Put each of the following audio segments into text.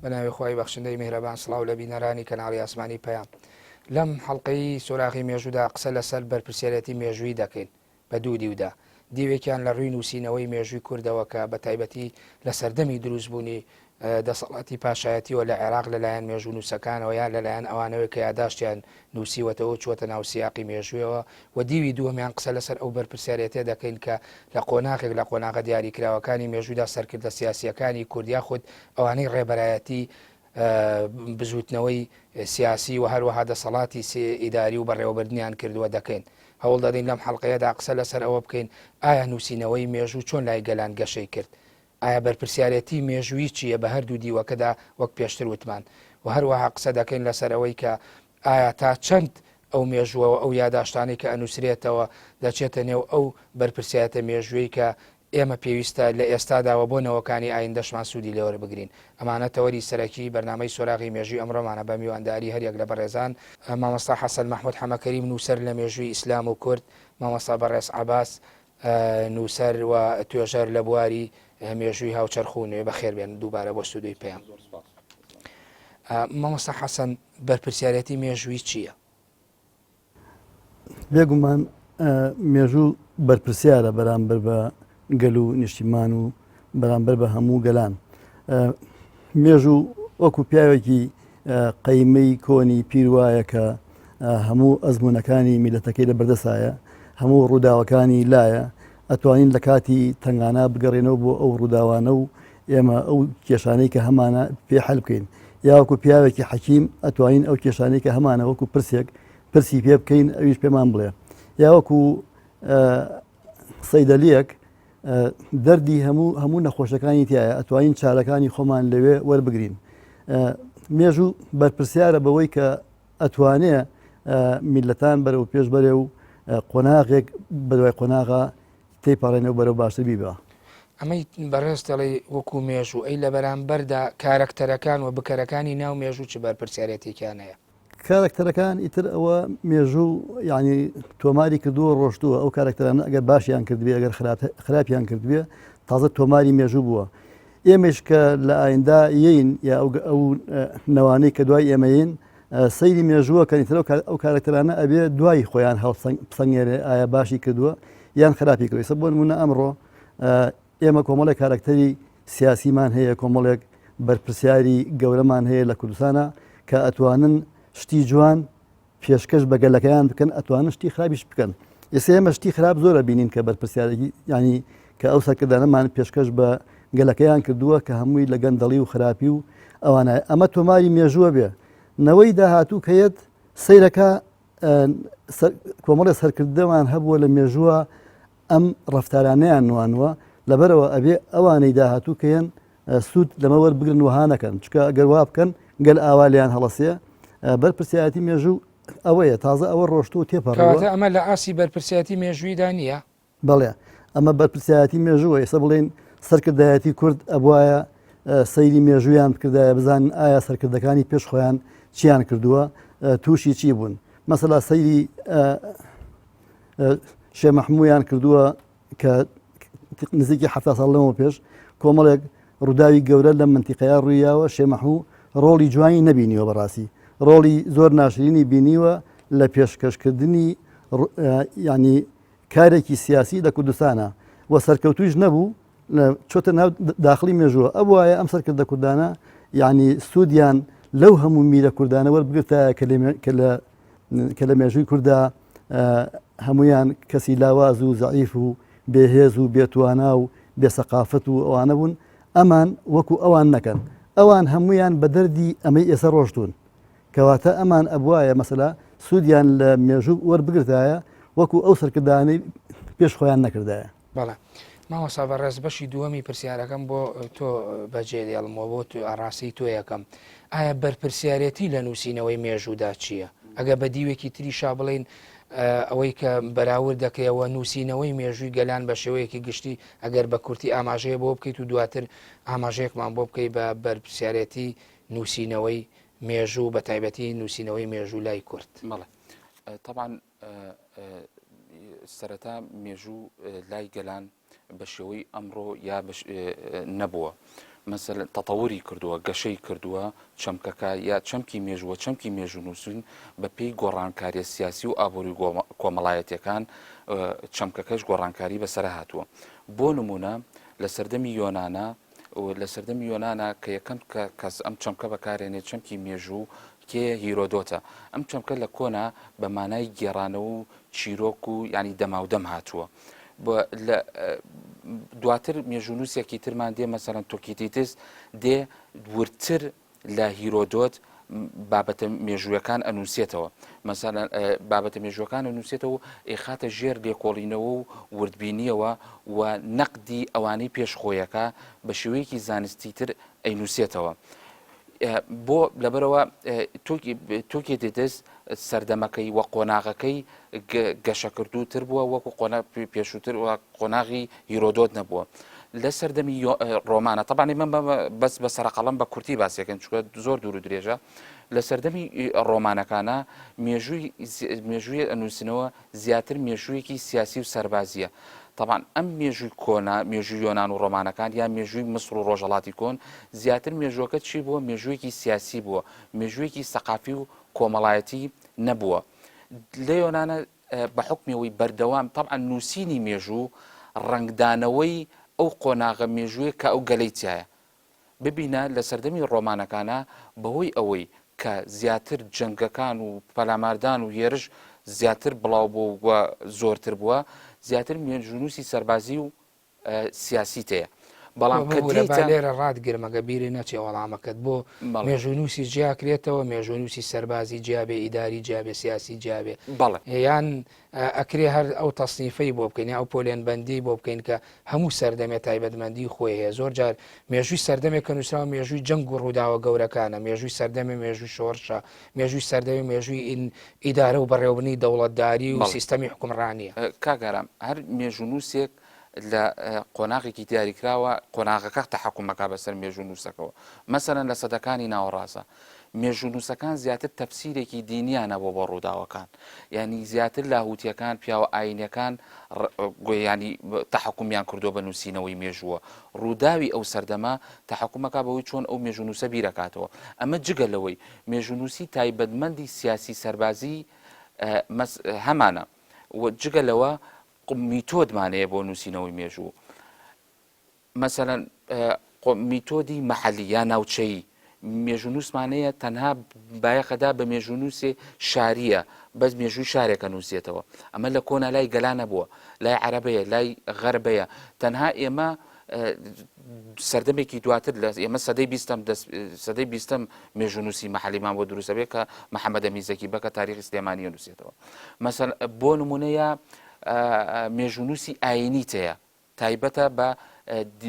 بە ناوی خوای بەخشندەی میهرەبان سڵاو لە بینەرانی کەناڵی ئاسمانی پەیام. لەم حەڵقەی سۆراغی مێژوودا قسە لەسەر بەرپرسیارێتی مێژوویی دەکەین بە دوو دیودا. دیوێکیان لە ڕووی نووسینەوەی مێژووی کوردەوە کە بە تایبەتی لە سەردەمی دروستبوونی دەسەڵاتی پاشایەتیەوە لە عێراق لەلایەن مێژوونووسەکانەوە یان لەلایەن ئەوانەوەی کە یاداشتیان نووسیوەتەوە و چووەتە ناو سیاقی مێژوویەوە و دیوی دووەمیان قسە لەسەر ئەو بەرپرسیارێتیە دەکەین کە لە قۆناغێک لە قۆناغە دیاریکراوەکانی مێژوودا سەرکردە سیاسییەکانی کورد یاخود ئەوانەی ڕێبەرایەتی بزووتنەوەی سیاسی و هەروەها دەسەڵاتی ئیداری و بەڕێوەبردنیان کردووە دەکەین. هەوڵ دەدەین لەم حەڵقەیەدا قسە لەسەر ئەوە بکەین ئایا نووسینەوەی مێژوو چۆن لای گەلان گەشەی کرد؟ ئایا بەرپرسیارێتی مێژوویی چییە بە هەردوو دیوەکەدا وەک پێشتر وتمان و هەروەها قسە دەکەین لەسەر ئەوەی کە ئایا تا چەند ئەو مێژووە و ئەو یاداشتانەی کە ئەنووسرێتەوە دەچێتە نێو ئەو بەرپرسیارێتە مێژوویەی کە ئێمە پێویستە لە ئێستادا و بۆ نەوەکانی ئایندەشمان سوودی لێوەربگرین. ئەمانە تەوەری سەرەکیی بەرنامەی سۆراغی مێژووی ئەمڕۆمانە بە میوانداری هەریەک لە بەڕێزان، مامۆستا حەسەن مەحموود حەمەکەریم نووسەر لە مێژووی ئیسلام و کورد، مامۆستا بەڕێز عەباس نووسەر و توێژەر لە بواری مێژووی هاوچەرخ و نوێ. بەخێربێن دووبارە بۆ ستۆدیۆی پەیام. مامۆستا حەسەن بەرپرسیارێتی مێژووی چییە؟ بێگومان مێژوو بەرپرسیارە بەرامبەر بە گەل و نیشتیمان و بەرامبەر بە هەموو گەلان. مێژوو وەکو پیاوێکی قەیمەی کۆنی پیر وایە کە هەموو ئەزمونونەکانی میلەتەکەی لە بەردەسایە هەموو ڕووداوەکانی لایە ئەتوانین لە کاتی تەنگانە بگەڕێنەوە بۆ ئەو ڕووداوانە و ئێمە ئەو کێشانەی کە هەمانە پێ حل بکەین یاوەکو پیاوێکی حەکیم ئەتوانین ئەو کێشانەی کە هەمانە وەکو پرسێک پرسی پێ بکەین ئەویش پێمان بڵێ یاوەکو سەیدەلیەک دەردی هەموو هەموو نەخۆشەکانی تایە ئەتوانین چارەکانی خۆمان لەوێ وەربگرین مێژوو بەرپرسیارە بەوەی کە ئەتوانێ میلەتان بەرەو پێش بەرێ و قۆناغێک بەدوای قۆناغا تێپەڕێنێ و بەرەو باشتر بیبا. ئەمەی بەڕێز دەڵێی وەکو مێژوو، ئەی لە بەرامبەردا کارەکتەرەکان و بکەرەکانی ناو مێژوو چ بەرپرسیارێتیەکیان هەیە؟ کارەکتەرەکان ئیتر ئەوە مێژوو یعنی تۆماری کردووە ڕۆشتووە ئەو کارەکتەرانە ئەگەر باشیان کردبێ ئەگەر خراپیان کردبێ تازە تۆماری مێژوو بووە ئێمەش کە لە ئایندا یین یا ئەو نەوانەی کە دوای ئێمەین سەیری مێژووە کە ئیتر ئەو کارەکتەرانە ئەبێ دوای خۆیان هەڵسەنگێنێ ئایا باشی کردووە یان خراپی کردووە ئێستا بۆ نمونە ئەمڕۆ ئێمە کۆمەڵێک کارەکتەری سیاسیمان هەیە کۆمەڵێک بەرپرسیاری گەورەمان هەیە لە کوردستانە کە ئەتوانن شتی جوان پێشکەش بە گەلەکەیان بکەن ئەتوانن شتی خراپیش بکەن ئێستا ئێمە شتی خراپ زۆرە بینین کە بەرپرسیارێکی ینی کە ئەو سەرکردانەمان پێشکەش بە گەلەکەیان کردووە کە هەمووی لە گەندەڵی و خراپی و ئەوانە ئەمە تۆماری مێژووە بێ نەوەی داهاتوو کە یەت سەیرەکە کۆمەڵی سەرکردەمان هەبووە لە مێژووە ئەم ڕەفتارانەیان نوانوە لەبەرەوە ئەبێ ئەوانەی داهاتوو کە یەن سوود لەمە وەربگرن وەها نەکەن چکە ئەگەر وا بکەن گەل ئاوا لێیان هەڵەسێ بەرپرسیارەتی مێژوو ئەوەیە تازە ئەوە ڕۆشتوو تێپەڕیوە. کەواتە ئەمە لە ئاستی بەرپرسیارەتی مێژوویدا نییە؟ بەڵێ ئەمە بەرپرسیارەتی مێژووە ئێستا بڵێین سەرکردایەتی کورد ئەبوایە سەیری مێژوویان بکردایە بزانن ئایا سەرکردەکانی پێش خۆیان چیان کردووە تووشی چی بوون مەسەلا سەیری شێ مەحمویان کردووە کە نزیکی ه ساڵ لەمەوە پێش کۆمەڵێک ڕووداوی گەورە لەم منتیقەیە ڕوویاوە شێ مەحموو ڕۆڵی جوانی نەبینیوە بەڕاستی ڕۆڵی زۆر ناشرینی بینیوە لە پێشکەشکردنی ینی کارێکی سیاسی لە کوردستانە و سەرکەوتویش نەبوو چۆتە ناو داخلی مێژووە ئەبوایە ئەم سەرکردە کوردانە یعنی سوودیان لەو هەموو میرە کوردانە وەربگرتایە کە لە کە لە مێژووی کوردا هەمویان کەسی لاواز و زەعیف و بێهێز و بێتوانا و بێسەقافەت و ئەوانە بوون ئەمان وەکو ئەوان نەکەن ئەوان هەمویان بە دەردی ئەمەی ئێسە ڕۆشتون کەواتە ئەمان ئەبوایە مەسەلا سوودیان لە مێژوو وەربگرتایە وەکو ئەو سەرکردانەی پێش خۆیان نەکردایە. بەڵێ مامۆستا بەڕێز بەشی دووەمی پرسیارەکەم بۆ تۆ بەجێ دێڵمەوە بۆ ئاڕاستەی تۆ یەکەم ئایا بەرپرسیارەتی لە نووسینەوەی مێژوودا چییە؟ ئەگە بە دیوێکی تریشا بڵین ئەوەی کە بەراورد دەکرێەوە نووسینەوەی مێژووی گەلان بە شێوەیەکی گشتی ئەگەر بە کورتی ئاماژەیە بۆ بکەیت و دواتر ئاماژەیەکمان بۆ بکەیت بە بەرپرسیارەتی نووسینەوەی مێژوو بە تایبەتی نووسینەوەی مێژوو لای کورد. بەڵێ تەبعەن سەرەتا مێژوو لای گەلان. بە شێوەی ئەمڕۆ یا نەبووە. مەسەلەن تەتەوری کردووە، گەشەی کردووە چەمکەکە یا چەمکی مێژووە چەمکی مێژوونووسین بە پێی گۆڕانکاریە سیاسی و ئابووری کۆمەڵایەتیەکان چەمکەکەش گۆڕانکاری بەسەرە هاتووە. بۆ نمونە لە سەردەمی یۆنانا لە سەردەمی یۆنانا کە یەکەم کەس ئەم چەمکە بەکارێنێ چەمکی مێژوو کێ هیرۆدۆتە ئەم چەمکە لە کۆنا بە مانای گێڕانەوە و چیرۆک و ینی دەماودەم هاتووە لە دواتر مێژوونووسێکی ترمان دێ مەسەرەن تۆکیتیتس دێ وردتر لە هیرۆدۆت بابەتە مێژوویەکان ئەنووسێتەوە مەسەلەن بابەتە مێژووەکان ئەنووسێتەوە و ئەیخاتە ژێر لێکۆڵینەوە و وردبینیەوە و نەقدی ئەوانەی پێش خۆیەکە بە شێوەیەکی زانستیتر ئەینووسێتەوە. بۆ لەبەرەوە توکیدیدس سەردەمەکەی و قۆناغەکەی گەشەکردووتر بووە وەکو قۆناغ پێشووتر و قۆناغی هیرۆدۆت نەبووە لە سەردەمی ڕۆمانە تەبانی من بەس بە سەرقەڵم بە کورتی باسێکن چکە زۆر دوور و درێژە لە سەردەمی ڕۆمانەکانە مێژووی مێژووی ئەنووسنەوە زیاتر مێژوویەکی سیاسی و سەربازیە طبعا ئەم مێژووی کۆنا مێژووی یۆناان و ڕۆمانەکان یا مێژووی مسر و ڕۆژهڵاتی کۆن زیاتر مێژوەکە چی بووە مێژوویەکی سیاسی بووە مێژوویەکی سەقافی و کۆمەڵایەتی نەبووە لە یۆنانە بە حوکمی ئەوەی بەردەوام تەبعەن نووسینی مێژوو ڕەنگدانەوەی ئەو قۆناغە مێژوویە کە ئەو گەلەی تیایە. ببینە لە سەردەمی ڕۆمانەکانا بەهۆی ئەوەی کە زیاتر جەنگەکان و پەلاماردان و هێرش زیاتر بڵاو بوو و زۆرتر بووە زیاتر مێژوونووسی سەربازی و سیاسیت هەیە بەڵام کە ببورە با لێرە ڕات گرم ئەگە بیرت نەچێ وەڵامەکەت بۆ مێژوونووسی جیا کرێتەوە مێژوونووسی سەربازی جیا بێ ئیداری جیا بێ سیاسی جیا بێ بەڵێ یان ئەکرێ هەر ئەو تەسنیفەی بۆ بکەین یا ئەو پۆلێنبەندی بۆ بکەین کە هەموو سەردەمێ تایبەتمەندی خۆی هەیە زۆر جار مێژووی سەردەمێک کە نووسراوە مێژووی جەنگ و ڕووداوە گەورەکانە مێژووی سەردەمێ مێژووی شۆڕشە مێژووی سەردەمی مێژووی ئیدارە و بەڕێوەبردنی دەوڵەتداری و سیستەمی حوکمڕانییە. کاک ئارام هەر مێژوونووسێک لە قۆناغێکی دیاریکراوە قۆناغەکە تەحەکوم ئەکا بەسەر مێژوونووسەکەوە مەسەلەن لە سەدەکانی ناوەڕاستە مێژوونووسەکان زیاتر تەفسیرێکی دینیان هەبووە بۆ ڕووداوەکان یعنی زیاتر لاهوتیەکان پیاوە ئاینەکان ینی تەحەکومیان کردووە بە نووسینەوەی مێژووە ڕووداوی ئەو سەردەمە تەحەکومەکە بەوەی چۆن ئەو مێژوونووسە بیرەکاتەوە ئەمە جگە لەوەی مێژوونووسی تایبەتمەندی سیاسی سەربازی هەمانە و جگە لەوە میتۆدمان هەیە بۆ نووسینەوەی مێژوو مەسەلەن میتۆدی مەحەلی یا ناوچەیی مێژوونووسمان هەیە تەنها بایەخەدا بە مێژوونووسێ شاریە بەس مێژووی شارێکە نووسێتەوە ئەمە لە کۆنا لای گەلانە بووە لای عەرەبەیە لای غەربەیە تەنها ئێمە سەردەمێکی دواتر لە ئێمە سەدەی بیستم سەدەی بیستم مێژوونووسی مەحەلیمان بۆ دروستە بێ کە محەممەدە میزەکی بەکە تاریخی سلێمانیە نووسێتەوە مەسەل بۆ نمونەیە مێژوونووسی ئاینی تەیە تایبەتە بە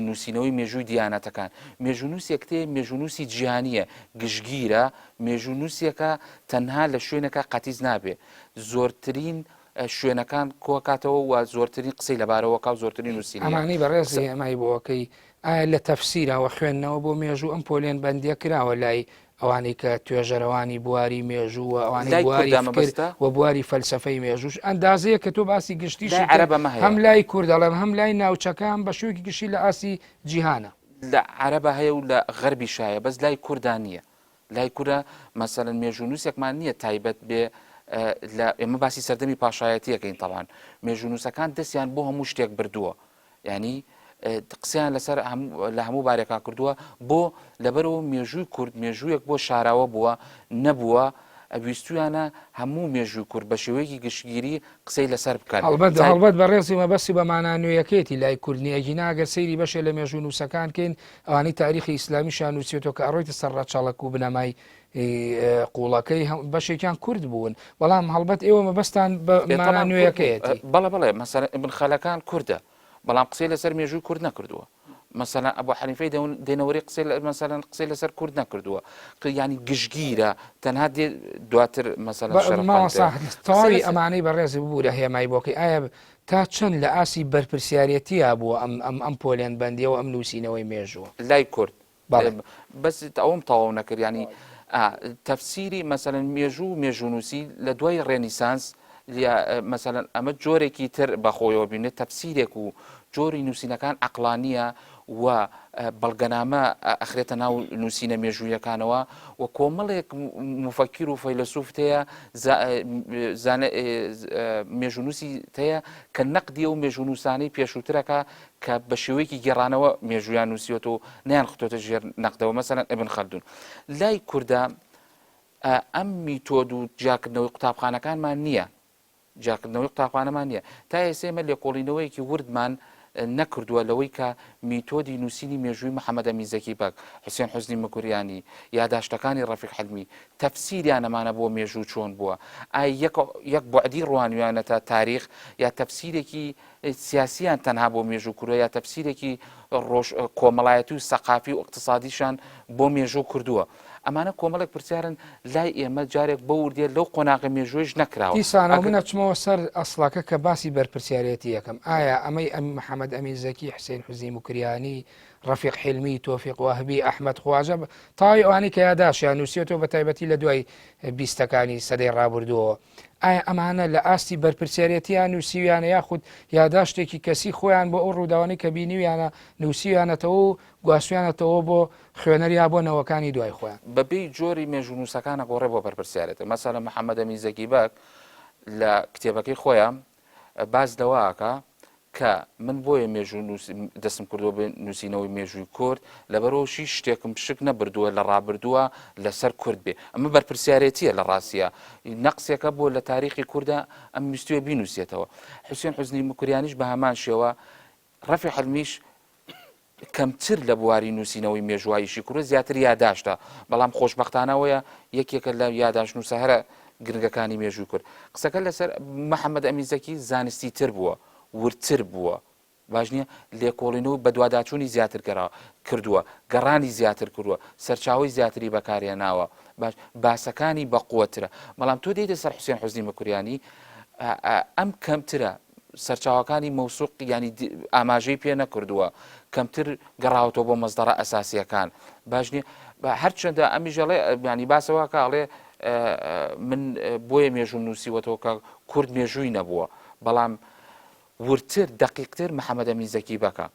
نووسینەوەی مێژووی دیانەتەکان مێژوونووسێک تێ مێژوونووسی جیهانیە گشتگیرە مێژوونووسێکە تەنها لە شوێنەکە قەتیس نابێ زۆرترین شوێنەکان کۆکاتەوە و زۆرترین قسەی لەبارەوە کا و زۆرترین نووسینی ئەمانەی بەڕێز هێمای بۆکەی ئایا لە تەفسیرا و خوێندنەوە بۆ مێژوو ئەم پۆلێن بەندیە کراوە لای ئەوانەی کە توێژەرەوانی بواری مێژوو و ئەوانەی لای بواری کوردە فکر مەبەستە؟ و بواری فەلسەفەی مێژووش ئەندازەیە کە تۆ باسی گشتیشی لای کرد عەرەبە مە هەیە. هەم لای کورد ئەڵێم هەم لای ناوچەکە هەم بە شێوەیەکی گشتی لە ئاستی جیهانە. لە عەرەبا هەیە و لە غەربیشا هەیە بەس لای کوردا نییە لای کورە مەسەلەن مێژوونووسێکمان نییە تایبەت بێ لە ئێمە باسی سەردەمی پاشایەتیەکەین تەوان مێژوونووسەکان دەستیان بۆ هەموو شتێک بردووە ینی قسەیان لەسەر لە هەموو بارێکا کردووە بۆ لەبەرەوە مێژووی کورد مێژوویەک بۆ شاراوە بووە نەبووە ویستویانە هەموو مێژووی کورد بە شێوەیەکی گشتگیری قسەی لەسەر بکەن. هەڵبەت هەڵبەت بەڕێزی مەبەستی بە مانا نوێیەکەیەتی لای کورد نییە ئەگینا ئەگەر سەیری بەشێ لە مێژوونووسەکان کەین ئەوانەی تاریخی ئیسلامیشیان نووسیوەتەوە کە ئەڕۆیتە سەر ڕەچەڵەک و بنەمای قوڵەکەی بەشێکیان کورد بوون بەڵام هەڵبەت ئێوە مەبەستان بە مانا نوێیەکەیەتی. بەڵێ بەڵێ مەسەلەن ئیبن خەلەکان کوردە بەڵام قسەی لەسەر مێژووی کورد نەکردووە. مەسەلەن ئەبو حەنیفەی دێنەوەری قسەی مەسەلەن قسەی لەسەر کورد نەکردووە ینی گشتگیرە تەنها دێ دواتر مەسەلەن مامۆستا تەواوی ئەمانەی بەڕێز ببوورە هێمای بۆکەی ئایا تا چەند لە ئاستی بەرپرسیارەتیا بووە ئەم ئەم ئەم پۆلێن بەندیەوە ئەم نووسینەوەی مێژووە لای کورد بەس ئەوم تەواو نەکرد ینی تەفسیری مەسەلەن مێژوو مێژوونووسی لە دوای ڕێنیسانس مەسەلەن ئەمە جۆرێکی تر بەخۆیەوە بینێت تەفسیرێک و جۆری نووسینەکان عەقڵانییە و بەڵگەنامە ئەخرێتە ناو نووسینە مێژوویەکانەوە و کۆمەڵێک مفەکیر و فەیلەسوف تەیە مێژوونووسی تەیە کە نەقدی ئەو مێژوونووسانەی پێشووترەکە کە بە شێوەیەکی گێڕانەوە مێژوویان نووسیوەتەوە و نەیانخستۆتە ژێر نەقدەوە مەسەلەن ئیبن خەلدون لای کوردە ئەم میتۆد و جیاکردنەوەی قوتابخانەکانمان نییە جیاکردنەوەی قوتابخانەمان نییە. تا ئێستا ئێمە لێکۆڵینەوەیەکی وردمان نەکردووە لەوەی کە میتۆدی نووسینی مێژووی محەمەدئەمین زەکی بەگ، حوسێن حوزنی مکوریانی، یاداشتەکانی ڕەفیق حلمی، تەفسیریان ئەمانە بۆ مێژوو چۆن بووە؟ ئایا یەک یەک بوعدی ڕوانیویانەتە تاریخ یا تەفسیرێکی سیاسیان تەنها بۆ مێژوو کردووە یا تەفسیرێکی ڕۆژ کۆمەڵایەتی و سەقافی و ئیقتسادیشان بۆ مێژوو کردووە؟ ئەمانە کۆمەڵێک پرسیارن لای ئێمە جارێک بەو وردیە لەو قۆناغە مێژوویش نەکراوە. دیسانەوە من ئەچمەوە سەر ئەسڵەکە کە باسی بەرپرسیارێتی یەکەم ئایا ئەمەی ئەم محەمەد ئەمین زەکی، حسین حوزنی موکریانی، ڕەفیق حیلمی، تۆفیق وەهبی، ئەحمەد خواجە تەواوی ئەوانەی کە یاداشیان نووسیوەتەوە بە تایبەتی لە دوای بیستەکانی سەدەی ڕابردووەوە ئایا ئەمانە لە ئاستی بەرپرسیارێتیان نووسیویانە یاخود یاداشتێکی کەسی خۆیان بۆ ئەو ڕووداوانەی کە بینیویانە نووسیویانەتەوە و گواستویانەتەوە بۆ خوێنەر یا بۆ نەوەکانی دوای خۆیان. بە پێی جۆری مێژوونووسەکان ئەگۆڕێ بۆ بەرپرسیارێتی. مەسەلەن محەمەدئەمین زەکی بەگ لە کتێبەکەی خۆیا باس لەوە ئەکا کە من بۆیە مێژوو دەستم کردووە بە نووسینەوەی مێژووی کورد لەبەرەوە هیچ شتێکم شک نەبردووە لە ڕابردووە لەسەر کورد بێ. ئەمە بەرپرسیارێتییە لە ڕاستییا. نەقسێکە بۆ لە تاریخی کوردا ئەم ویستوویە بینووسێتەوە. حوسێن حوزنی موکریانیش بە هەمان شێوە ڕەفی حلمیش کەمتر لە بواری نووسینەوەی مێژووە ئیشی کردووە، زیاتر یاداشتە، بەڵام خۆشبەختانە ئەوەیە یەکێکە لە یاداشتنووسە هەرە گرنگەکانی مێژووی کورد. قسەکە لەسەر محەمەد ئەمین زەکی زانستی تر بووە، وردتر بووە، باش نییە؟ لێکۆڵینەوە و بەدواداچوونی زیاتر گەڕا کردووە، گەڕانی زیاتر کردووە، سەرچاوەی زیاتری بەکارهێناوە، باش باسەکانی بەقوەترە. بەڵام تۆ دێیتە سەر حوسێن حوزنی مکوریانی، ئەم کەمترە، سەرچاوەکانی مەوسوق یانی ئاماژەی پێ نەکردووە کەمتر گەڕاوەتەوە بۆ مەزدەڕە ئەساسیەکان باش نییە هەرچەندە ئەمیژەڵێ ینی باسەوە کاڵێ من بۆیە مێژوم نووسیوەتەوە کە کورد مێژووی نەبووە بەڵام وردتر دقیقتر محەممەدە میزەکی بەکە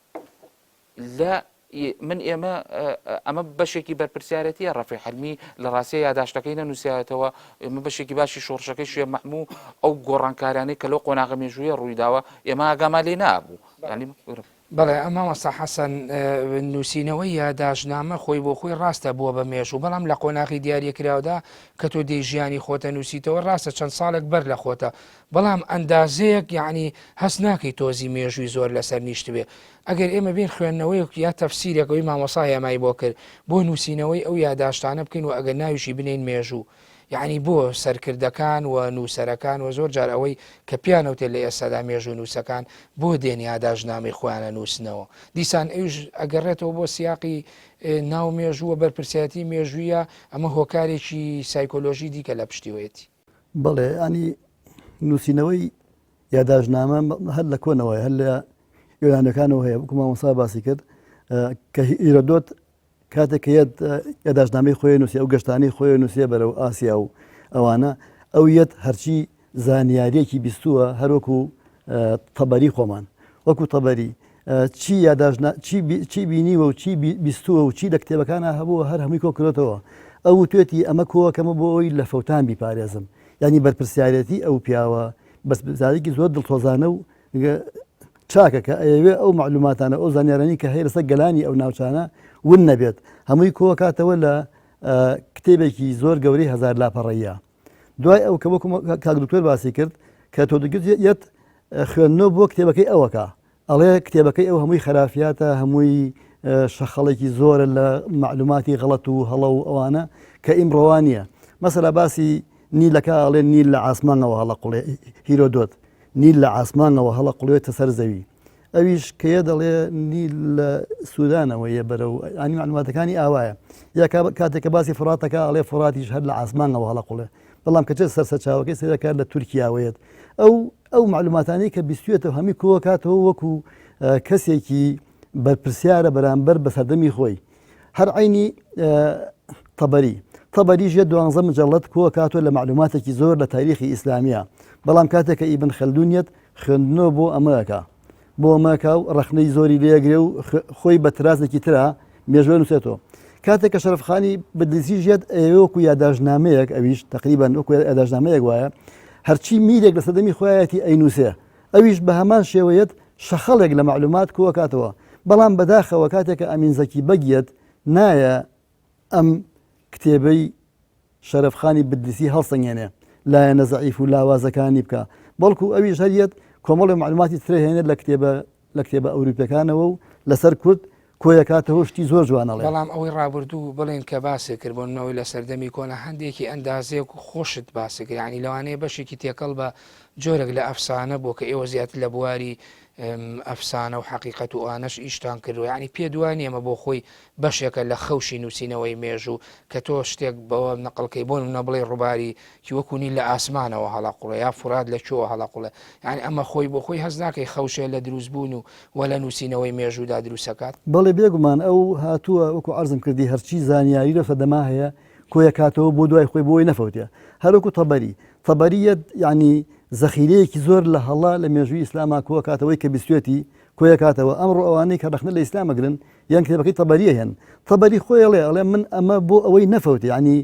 لە من ئێمە ئەمە بەشێکی بەرپرسیارەتیە ڕەفی حلمی لە ڕاستە یاداشتەکەی نەنووسایەتەوە ئێمە بەشێکی باشی شۆڕشەکەی شێ مەحموو ئەو گۆڕانکارانەی کە لەو قۆناغە مێژوویە ڕوویداوە ئێمە ئاگامان لێ نابوو بەڵێ مامۆستا حەسەن نووسینەوەی یاداشتنامە خۆی بۆ خۆی ڕاستە بووە بە مێژوو بەڵام لە قۆناغی دیاریکراودا کە تۆ دێی ژیانی خۆتە نووسیتەوە ڕاستە چەند ساڵێک بەر لە خۆتە بەڵام ئەندازەیەک یعنی هەست ناکەی تۆزی مێژووی زۆر لەسەر نیشتبێ ئەگەر ئێمە بێین خوێندنەوەیەک یا تەفسیرێک ئەوی مامۆستا هێمای بۆ کرد بۆ نووسینەوەی ئەو یاداشتانە بکەین و ئەگەر ناویشی بنێین مێژوو یعنی بۆ سەرکردەکان و نووسەرەکان و زۆر جار ئەوەی کە پیانەوتێت لە ئێستادا مێژوو نووسەکان بۆ دێن یاداشتنامەی خۆیانە نووسنەوە دیسان ئەویش ئەگەڕێتەوە بۆ سیاقی ناو مێژوو و بەرپرسیارەتی مێژوویە ئەمە هۆکارێکی سایکۆلۆژی دیکە لە پشتیوەیەتی. بەڵێ ینی نووسینەوەی یاداشتنامە هەر لە کۆنەوە هەر لە یۆنانەکانەوە هەیە وەکو مامۆستا باسی کرد کە هیرۆدۆت کاتێک کە یەت یاداشتنامەی خۆی نووسی ئەو گەشتانی خۆی نووسێ بەرەو ئاسیا و ئەوانە ئەو یەت هەرچی زانیاریەکی بیستووە هەروەکو تەبەری خۆمان وەکو تەبەری چی یاداشنا چی بینیوە و چی بیستووە و چی لە کتێبەکانە هەبووە هەر هەمووی کۆکرێتەوە ئەو وتێتی ئەمە کۆکەمە بۆ ئەوی لە فەوتان بیپارێزم ینی بەرپرسیارەتی ئەو پیاوە بەرپرسیارێکی زۆر دڵسۆزانە و چاکە کە ئەیەوێ ئەو معلوماتانە ئەو زانیارانی کە هەیە لەسەر گەلانی ئەو ناوچانە ون نەبێت هەمووی کۆکاتەوە لە کتێبێکی زۆر گەورەی هەزار لاپەڕەیە دوای ئەو کە وەکو کاک دکتۆر باسی کرد کە تۆ یەت خوێندنەوە بۆ کتێبەکەی ئەوەکە ئەڵێ کتێبەکەی ئەو هەمووی خەرافیاتە هەمووی شەخەڵێکی زۆرە لە معلوماتی غەڵەت و هەڵە و ئەوانە کە ئیمڕۆوا نییە مەسەلا باسی نیلەکە ئەڵێ نیل لە عاسمانەوە هەڵەقوڵێ هیرۆدۆت نیل لە عاسمانەوە هەڵەقوڵێتە سەر زەوی ئەویش کەیە دەڵێ نیل لە سوودانەوە یە بەرەو ئەنی معلوماتەکانی ئاوایە یا کاتێک کە باسی فڕاتەکە ئەڵێ فڕاتیش هەر لە عاسمانەوە هەڵەقوڵێ بەڵام کە چێت سەر سەرچاوەکەی سەرەکە لە تورکیاوەیەت ئەو ئەو معلوماتانەی کە بیستوێتەوە هەمی کۆکاتەوە وەکو کەسێکی بەرپرسیارە بەرامبەر بە سەردەمی خۆی هەر عینی تەبەری. تەبەریش یە دوانزە مجەڵەد کۆکاتۆ لە مەعلوماتێکی زۆر لە تاریخی ئیسلامیە بەڵام کاتێک کە ئیبن خەلدون یەت خوێندنەوە بۆ ئەمە ئەکا بۆ ئەمە ئەکا و ڕەخنەی زۆری لێگرێ و خۆی بە ترازێکی ترا مێژوە نووسێتەوە کاتێک کە شەرفخانی بدلیسیش یەت ئەیەوێ وەکو یاداشتنامەیەک ئەویش تقریبا وەکو یاداشتنامەیەک وایە هەرچی میرێک لە سەردەمی خۆیەتی ئەینووسێ ئەویش بە هەمان شێوەیەت شەخەڵێک لە مەعلومات کۆکاتەوە بەڵام بەداخەوە کاتێک کە ئەمین زەکی بەگ یەت نایە ئەم کتێبەی شەرەفخانی بدلیسی هەڵسەنگێنێ لایەنە زەعیف و لاوازەکانی بکا بەڵکو ئەویش هەر یەت کۆمەڵی معلوماتی ترە هێنێت لە کتێبە لە کتێبە ئەوروپیەکانەوە و لەسەر کورد کۆیەکاتەوە شتی زۆر جوانەڵێ. بەڵام ئەوەی ڕابردوو بڵێن کە باست کرد بۆ نمونە ئەوەی لە سەردەمی کۆنە هەندێکی ئەندازەیەک و خۆشت باست کرد یانی لەوانەیە بەشێکی تێکەڵ بە جۆرێک لە ئەفسانە بووە کە ئێوە زیاتر لە بواری ئەفسانە و حەقیقەت و ئەوانەش ئیشتان کردووە یانی پێت وا نییە ئەمە بۆ خۆی بەشێکە لە خەوشی نووسینەوەی مێژوو کە تۆ شتێک بەوە نەقڵ کەی بۆ نمونە بڵێی ڕووباری کی وەکو نیل لە ئاسمانەوە هەڵەقوڵێ یا فورات لە کوێوە هەڵەقوڵێ یانی ئەمە خۆی بۆ خۆی هەست ناکەی خەوشێ لە دروست بوون و وە لە نووسینەوەی مێژوودا دروست ئەکات؟ بەڵێ بێگومان ئەو هاتووە وەکو عەرزم کردی هەرچی زانیاری لەو سەردەما هەیە کۆیەکاتەوە بۆ دوای خۆی بۆی نەفەوتێ هەروەکو تەبەری تەبەریەت یعنی زەخیرەیەکی زۆر لە هەڵە لە مێژووی ئیسلاما کۆکاتەوەی کە بیستێتی کۆیەکاتەوە ئەمڕۆ ئەوانەی کە ڕەخنە لە ئیسلام ئەگرن یان کتێبەکەی تەبەریە هێن تەبەری خۆی ئەڵێ ئەڵێ من ئەمە بۆ ئەوەی نەفەوتێ یعنی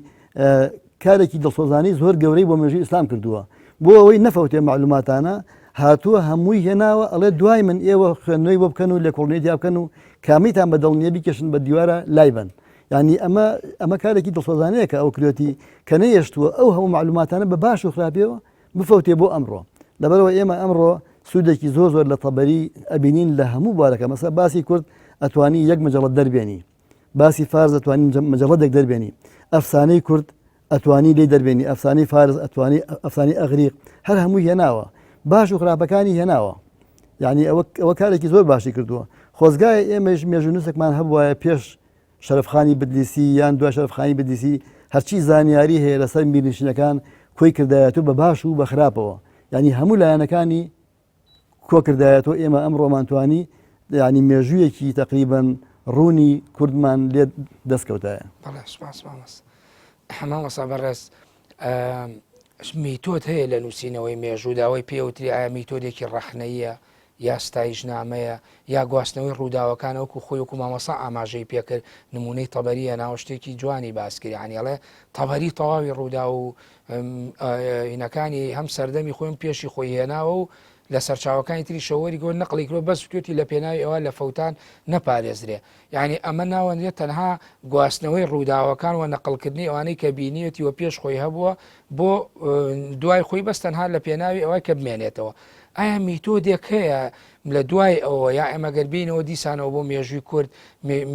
کارێکی دڵسۆزانی زۆر گەورەی بۆ مێژووی ئیسلام کردووە بۆ ئەوەی نەفەوتێ معلوماتانە هاتووە هەمووی هێناوە ئەڵێ دوای من ئێوە خوێندنەوەی بۆ بکەن و لێکۆڵینەوەی تیا بکەن و کامیتان بە دڵ نییە بیکێشن بە دیوارە لای بەن یعنی ئەمە ئەمە کارێکی دڵسۆزانەیە کە ئەو کرێتی کە نەیەشتووە ئەو هەموو معلوماتانە بە باش و خراپیەوە بفەوتێ بۆ ئەمڕۆ لەبەرەوە ئێمە ئەمڕۆ سوودێکی زۆر زۆر لە تەبەری ئەبینین لە هەموو بوارەکە مەسە باسی کورد ئەتوانی یەک مەجەڵە دەربێنی باسی فارس ئەتوانی مەجەڵەدێک دەربێنی ئەفسانەی کورد ئەتوانی لێ دەربێنی ئەفسانەی فارس ئەتوانی ئەفسانی ئەغریق هەر هەمووی هێناوە باش و خراپەکانی هێناوە یعنی ئەوە ئەوە کارێکی زۆر باشی کردووە خۆزگایە ئێمەش مێژوونووسێکمان هەبوایە پێش شەرەفخانی بدلیسی یان دوای شەرەفخانی بدلیسی هەرچی زانیاری هەیە لەسەر میرنشینەکان کۆی کردایەت و بە باش و بە خراپەوە یعنی هەموو لایەنەکانی کۆکردایەتەوە ئێمە ئەمڕۆمان توانی یعنی مێژوویەکی تقریبا ڕوونی کوردمان لێ دەستکەوتایە. بەڵێ سپاس مامۆستا. مامۆستا بەڕێز میتۆد هەیە لە نووسینەوەی مێژوودا ئەوەی پێوتری ئایا میتۆدێکی ڕەخنەیە یا ستایشنامەیە یا گواستنەوەی ڕووداوەکان وەکو خۆی وەکو مامۆستا ئاماژەی پێکرد نمونەی تەبەریە ناوە شتێکی جوانی باس کرد یعنی ئەڵێ تەبەری تەواوی ڕوودا و هینەکانی هەم سەردەمی خۆیم پێشی خۆی هێناوە و لە سەرچاوەکانی تری شەوەری گۆ نەقلی کرۆ بەس وتوێتی لە پێناوی ئەوە لە فەوتان نەپارێزرێ یعنی ئەمە ناوەندێت تەنها گواستنەوەی ڕووداوەکان و نەقلکردنی ئەوانەی کە بینیەتی و پێش خۆی هەبووە بۆ دوای خۆی بەس تەنها لە پێناوی ئەوە کە بمێنێتەوە ئایا میتۆدێک هەیە لە دوای ئەوە یا ئێمە گەر بینەوە دیسانەوە بۆ مێژووی کورد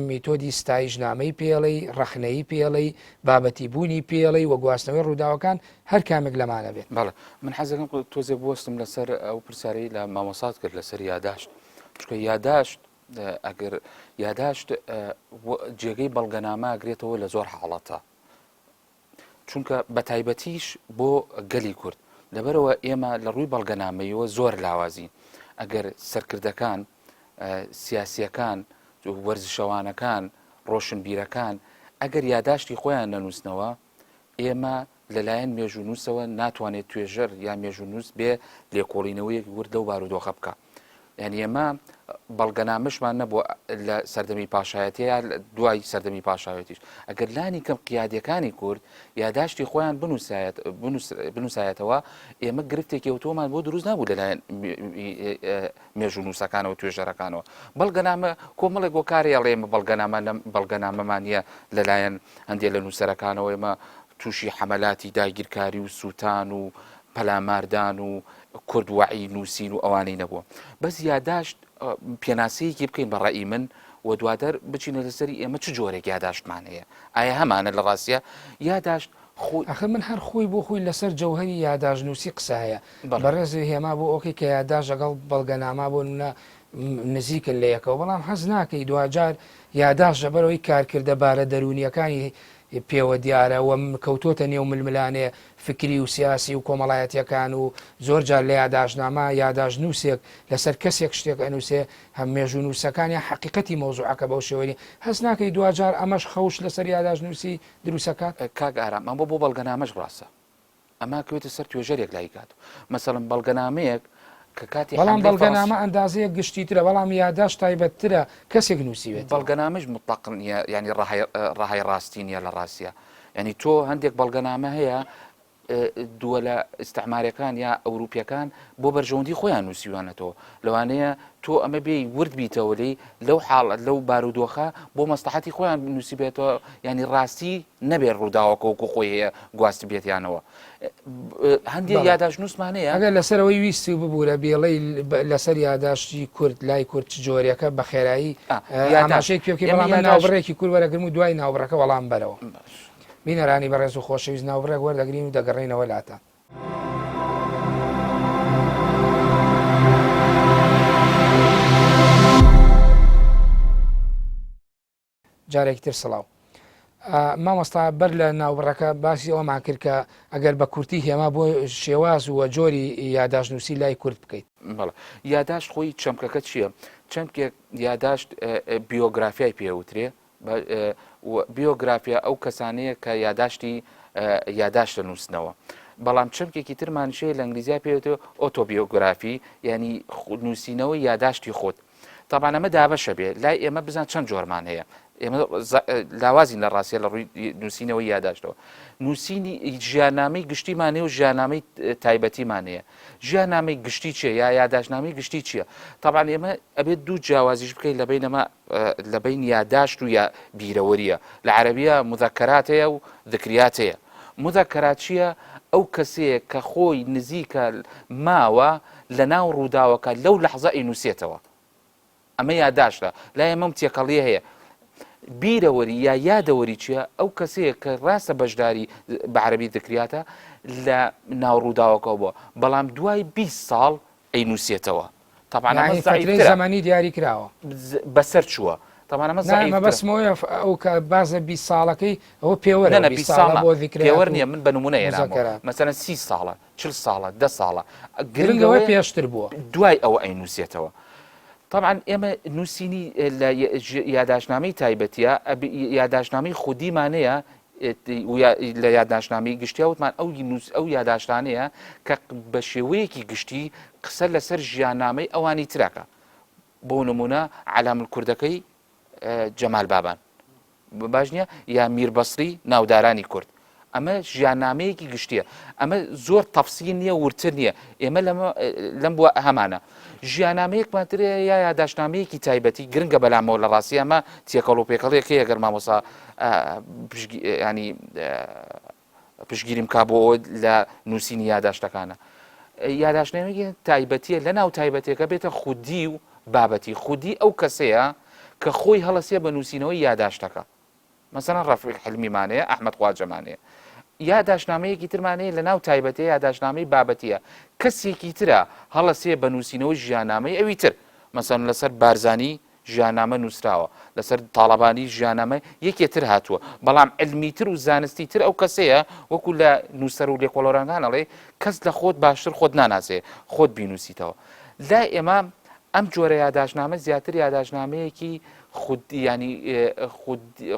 میتۆدی ستایشنامەی پێڵی ڕەخنەیی پێڵی بابەتی بوونی پێڵی و گواستنەوەی ڕووداوەکان هەر کامێک لەمانە بێت. بەڵێ من حەزەکەم تۆزێک بوەستم لەسەر ئەو پرسیارەی لە مامۆسات کرد لەسەر یاداشت چونکە یاداشت ئەگەر یاداشت جێگەی بەڵگەنامە ئەگرێتەوە لە زۆر حاڵەتە چونکە بە تایبەتیش بۆ گەلی کورد لەبەرەوە ئێمە لە ڕووی بەڵگەنامەیەوە زۆر لاوازین ئەگەر سەرکردەکان سیاسیەکان وەرزشەوانەکان ڕۆشنبیرەکان ئەگەر یاداشتی خۆیان نەنووسنەوە ئێمە لەلایەن مێژوونووسەوە ناتوانێت توێژەر یا مێژوونووس بێ لێکۆڵینەوەیەکی ورد لەو بارودۆخە بکا. یعنی ئێمە بەڵگەنامەشمان نەبووە لە سەردەمی پاشایەتی یا دوای سەردەمی پاشایەتیش ئەگەر لانی کەم قیادەکانی کورد یاداشتی خۆیان بنووسایەت بنووسایەتەوە ئێمە گرفتێکی ئەوتۆمان بۆ دروست نابوو لەلایەن مێژوونووسەکانەوە توێژەرەکانەوە بەڵگەنامە کۆمەڵێک گۆکاری ئەڵێ ئێمە بەڵگەنامە بەڵگەنامەمان نییە لەلایەن هەندێک لە نووسەرەکانەوە ئێمە تووشی حەمەلاتی داگیرکاری و سووتان و پەلاماردان و کورد وەعی نووسین و ئەوانەی نەبووە بەس یاداشت پێناسەیەکی بکەین بە ڕەئی من و دواتر بچینە لەسەری ئێمە چ جۆرێک یاداشتمان هەیە ئایا هەمانە لە ڕاستە یاداشت خۆی ئەخر من هەر خۆی بۆ خۆی لەسەر جەوهەری یاداشتنووسی قسە هەیە بەڕێز هێما بۆ ئۆکەی کە یاداشت لەگەڵ بەڵگەنامە بۆ نمونە نزیکن لە یەکەوە بەڵام حەز ناکەی دواجار یاداشت لەبەرئەوەی کارکردە بارە دەروونییەکانی. پێوە دیارە و کەوتۆتە نێو ململانێ فکری و سیاسی و کۆمەڵایەتیەکان و زۆر جار لە یاداشتنامە یاداشتنووسێک لەسەر کەسێک شتێک ئەنووسێ هەم مێژوونووسەکان یان حەقیقەتی مەوزوعەکە بەو شێوەیە نیە هەست ناکەی دواجار ئەمەش خەوش لەسەر یاداشتنووسی دروستەکات؟ کاک ئارام ئەمە بۆ بەڵگەنامەش ڕاستە. ئەمە ئەکەوێتە سەر توێژەرێک لای کات مەسەڵەن بەڵگەنامەیەک کە کاتی بەڵام بەڵگەنامە ئەندازەیەک گشتیترە بەڵام یاداشت تایبەتترە کەسێک نووسیوێت بەڵگەنامەش مطلق نییە ینی ڕەهای ڕاستی نییە لە ڕاستە ینی تۆ هەندێک بەڵگەنامە هەیە دووە لە ئیسعمارەکان یا ئەوروپیەکان بۆ بەرژەوەندی خۆیان نووسیوانەتەوە لەوانەیە تۆ ئەمە بێ ورد بیتەوە لی لەو حاڵەت لەو بارودۆخە بۆ مەسلحەتی خۆیان نووسیبێتەوە ینی ڕاستی نەبێت ڕووداوەکە وەکو خۆی هەیە گواستبێتیانەوە هەندێک یاداش نووسمان هەیە ئەگەر لەسەرەوەی ویستی و ببوورە بێڵەی لەسەر یاداشتی کورد لای کورد چ جۆرێکە بە خێرایی ئاماژەیەک پێ بکەی بەڵام من ناوبڕێکی کورد وەرەگرم و دوای ناوبڕەکە وەڵام بەرەوە بینەرانی بەڕێز و خۆشەویست ناوبڕێک وەردەگرین و دەگەڕێینەوە لاتان. جارێکی تر سڵاو. مامۆستا بەر لە ناوبڕەکە باسی ئەوەمان کرد کە ئەگەر بە کورتی هێما بۆ شێواز و جۆری یاداشتنووسی لای کورد بکەیت. بەڵێ یاداشت خۆی چەمکەکە چییە؟ چەمکێک یاداشت بیۆگرافیای پێوترێ بیۆگرافیا ئەو کەسانەیە کە یاداشتی یاداشت دەنووسنەوە. بەڵام چەمکێکی ترمانیش هەیە لە ئینگلیزیا پێوترێ ئۆتۆبیۆگرافی یعنی نووسینەوەی یاداشتی خۆت. تابان ئەمە دابەشە بێ لای ئێمە بزان چەند جۆرمان هەیە ئێمە لاوازین لە ڕاستە لە ڕووی نووسینەوەی یاداشتەوە نووسینی ژیاننامەی گشتیمان هەیە و ژیاننامەی تایبەتیمان هەیە ژیاننامەی گشتی چیە یا یاداشتنامەی گشتی چییە تابان ئێمە ئەبێت دوو جیاوازیش بکەین لە بینەما لە بین یاداشت و یا بیرەوەریە لە عەربیە مذکرات هەیە و ذکریات هەیە مذکرات چییە ئەو کەسەیە کە خۆی نزیکە ماوە لە ناو ڕووداوەکە لەو لەحزە ئەینووسێتەوە. ئەمە یاداشتە. لای ئێمە ئەم تێکەڵییە هەیە. بیرەوەری یا یادەوەری چییە؟ ئەو کەسەیە کە ڕاستە بەشداری بە عەرەبی ذکریاتە لە ناو ڕووداوەکەوە بووە، بەڵام دوای 20 ساڵ ئەینووسێتەوە. تەبعەن ئەمە یانی فترەی زەعیفترە. زەمەنی دیاری کراوە. بەسەر چووە. تەبعەن ئەمە نا زەعیفترە. مەبەستم ئەوەیە ئەو کە باس لە 20 ساڵەکەی ئەوە پێوەرە نە نە 20 20 ساڵ ساڵە نا. بۆ ذکریات پێوەر و نییە من بە نموونە هێنامەوە. مذکرات. مەسەلەن 30 ساڵە. 40 ساڵە دە ساڵە گرنگ ئەوەیە پێشتر بووە دوای ئەوە ئەینووسێتەوە طبعا ئێمە نووسینی لە یاداشنامەی تایبەتە یاداشنامەی خودیمانەیە لە یاداشنامەی گشتیا وتمان ئەو نووس ئەو یاداشتانەیە کە بە شێوەیەکی گشتی قسە لەسەر ژیاننامەی ئەوانی ترەکە بۆ نمونە عەلام کوردەکەی جەمال بابان باش نییە یا میر بەسری ناودارانی کورد ئەمە ژیاننامەیەکی گشتیە ئەمە زۆر تەفسیل نییە ورتر نییە ئێمە لەم بووە هەمانە ژیاننامەیەکمان ترێ یا یاداشتنامەیەکی تایبەتی گرنگە بەلامەوە لە ڕاستی ئەمە تێکەڵ و پێکەڵێک هەیە گەر مامۆسا ینی پشگیریم کا بۆ ئەوە لە نووسینی یاداشتەکانە یاداشتنامەیەکی تایبەتیە لە ناو تایبەتەکە بێتە خودی و بابەتی خودی ئەو کەسەیە کە خۆی هەڵەسێ بە نووسینەوەی یاداشتەکە مەسەلەن ڕەفیق حلمیمان هەیە ئەحمەد خواجەمان هەیە یاداشتنامەیەکی ترمان هەیە لە ناو تایبەتەیە یاداشتنامەی بابەتیە کەسێکی ترە هەڵەسێ بە نووسینەوەی ژیاننامەی ئەوی تر مەسەلەن لەسەر بارزانی ژیاننامە نووسراوە، لەسەر تاڵەبانی ژیاننامە یەکێ تر هاتووە، بەڵام عیلمی تر و زانستی تر ئەو کەسەیە وەکو لە نووسەر و لێکۆڵەرەکان ئەڵێ کەس لە خۆت باشتر خۆت ناناسێ خۆت بینووسیتەوە. لای ئێمە ئەم جۆرە یاداشتنامە زیاتر یاداشتنامەیەکی خود ینی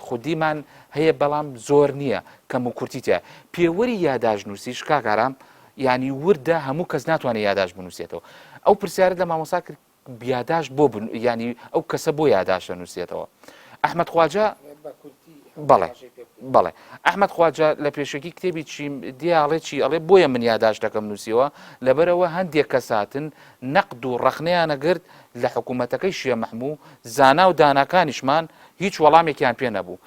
خودیمان هەیە بەڵام زۆر نییە کەم و کورتی تیا پێوەری یاداشت نووسیش کاک ئارام ینی وردە هەموو کەس ناتوانێت یاداشت بنووسێتەوە ئەو پرسیارت لە مامۆسا کرد یاداشت بۆ ینی ئەو کەسە بۆ یاداشت دەنووسێتەوە ئەحمد خواجە بەڵێ بەڵێ ئەحمد خواجە لە پێشەکی کتێبی چیم دیاڵێ چی ئەڵێ بۆیە من یاداشت دەکەم نووسیەوە لەبەرەوە هەندێک کەساتن نەقد و ڕەخنەیانە گرت لە حکوومەتەکەی شێ مەحموو زانا و داناکانیشمان هیچ وەڵامێکیان پێ نەبوو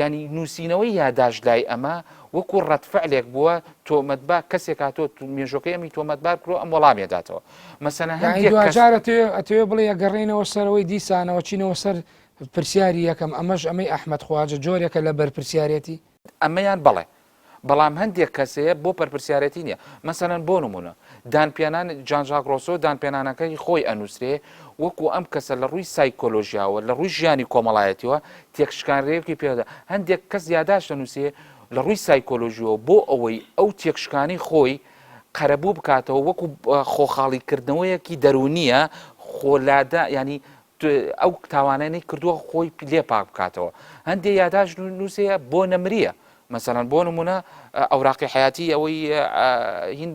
ینی نووسینەوەی یاداشت لای ئەمە وەکو ڕەتفعلێک بووە تۆمەتبا کەسێک هاتۆ مێژۆکەی ئەمی تۆمەتبار کرۆ ئەم وەڵامێ داتەوە مەسەلەن یانی هەندێک کەس دواجار ئەتەوێ ئەتەوێ بڵێ ئەگەڕێینەوە سەرەوەی دیسانەوە چینەوە سەر پرسیاری یەکەم ئەمەش ئەمەی ئەحمەد خواجە جۆرێکە لە دانپیانان جان ژاک ڕۆسۆ دانپێنانەکەی خۆی ئەنووسرێ وەکو ئەم کەسە لە ڕووی سایکۆلۆژیاوە لە ڕووی ژیانی کۆمەڵایەتیەوە تێکشکانرەیەکی پێدا هەندێک کەس یاداشت دەنووسێ لە ڕووی سایکۆلۆژیەوە بۆ ئەوەی ئەو تێکشکانی خۆی قەرەبوو بکاتەوە وەکو خۆخاڵیکردنەوەیەکی دەروونیە خۆلادا ینی ئەو تاوانانەی کردووە خۆی لێ پاک بکاتەوە هەندێ یاداش نووسەیە بۆ نەمریە مەسەلەن بۆ نمونە ئەوراقی حیاتی ئەوەی هین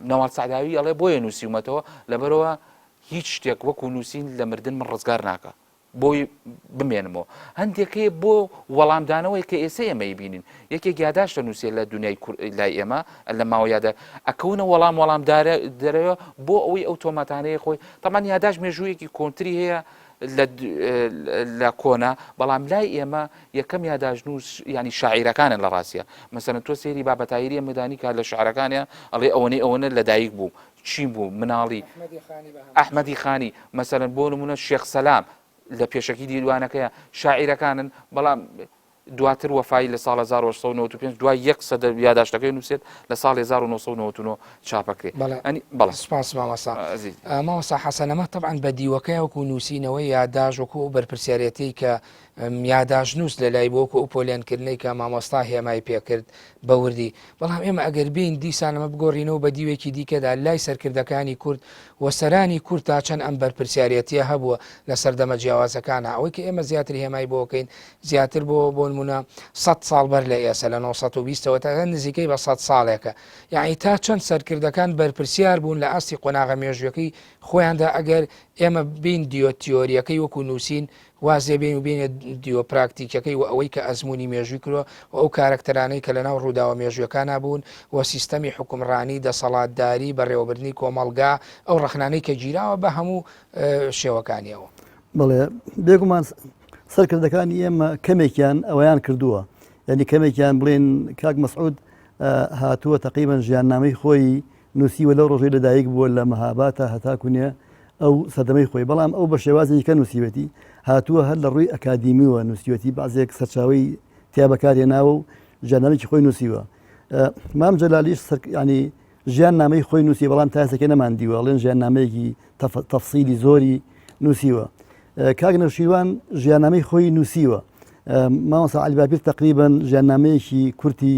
نەوال سەعداوی ئەڵێ بۆیە نووسیومەتەوە لەبەرەوە هیچ شتێک وەکو نووسین لە مردن من ڕزگار ناکە بۆی بمێنمەوە هەندێک هەیە بۆ وەڵامدانەوەی کە ئێستا ئێمە بینین یەکێک یاداشتە نووسێ لە دنیای لای ئێمە لە ماوە یادە ئەکەونە وەڵام وەڵام دەرەوە بۆ ئەوەی ئەو تۆمەتانەیە خۆی تەمان یاداش مێژوویەکی کۆنتری هەیە لە کۆنا بەڵام لای ئێمە یەکەم یاداشنووس ینی شاعیرەکانن لە ڕاستە مەسەن تۆ سێری بابەتایری مەدانی کار لە شعرەکانە ئەڵێ ئەوەنەی ئەوەنە لەدایک بوو چین بوو مناڵی ئەحمەدی خانی مەسەلەن بۆ نمونە شێخ سەلام لە پێشەکی دیوانەکەیە شاعیرەکانن بەڵام دواتر وەفایی لە ساڵ 1995 دوای یەک سەدە یاداشتەکەی نووسێت لە ساڵ 1999 چاپەکرێ ئەنی بەڵێ سپاس مامۆستا مامۆستا حەسەن ئەمە تەبعەن بە دیوەکەی وەکو نووسینەوەی یاداش وەکو ئەو بەرپرسیارەتی کە یاداشتنووس لە لای بۆ وەکو ئەو پۆلێنکردنەی کە مامۆستا هێمای پێکرد بە وردی، بەڵام ئێمە ئەگەر بێین دیسان ئەمە بگۆڕینەوە بە دیوێکی دیکەدا لای سەرکردەکانی کورد و سەرانی کورد تا چەند ئەم بەرپرسیارێتیە هەبووە لە سەردەمە جیاوازەکانا ئەوەی کە ئێمە زیاتر هێمای بۆ کەین زیاتر بۆ بۆ نمونە 100 ساڵ بەر لە ئێسە لە 920 ەوە تا نزیکەی بە 100 ساڵێکە یعنی تا چەند سەرکردەکان بەرپرسیار بوون لە ئاستی قۆناغە مێژوویەکەی خۆیاندا ئەگەر ئێمە بین دیۆ تیۆریەکەی وەکو نووسین واز لێ بێین و بێینە دیوە پراکتیکیەکەی و ئەوەی کە ئەزموونی مێژووی کردوە و ئەو کارەکتەرانەی کە لەناو ڕووداوە مێژوویەکانا بوون و سیستەمی حوکمڕانی، دەسەڵاتداری، بەڕێوەبردنی کۆمەڵگا، ئەو ڕەخنانەی کە گیراوە بە هەموو شێوەکانیەوە. بەڵێ بێگومان سەرکردەکانی ئێمە کەمێکیان ئەوەیان کردووە یعنی کەمێکیان بڵێن کاک مەسعود هاتووە تقریبا ژیاننامەی خۆی نووسیوە لەو ڕۆژەی لەدایک بووە لە مەهاباتە هەتاکوو ئەو سەردەمەی خۆی، بەڵام ئەو بە شێوازی دیکە نووسیوێتی، هاتووە هەر لە ڕووی ئەکادیمیوە نووسیوێتی، بەعزێک سەرچاوەی تیا بەکار هێناوە و ژیاننامەیەکی خۆی نووسیوە. مام جەلالیش سەر یانی ژیان نامەی خۆی نووسی بەڵام تا ئێستاکە نەماندیوە، ئەڵێن ژیان نامەیەکی تەفسیلی زۆری نووسیوە. کاک نەوشیروان ژیاننامەی خۆی نووسیوە. مامۆستا عەلی باپیر تەقریبەن ژیاننامەیەکی کورتی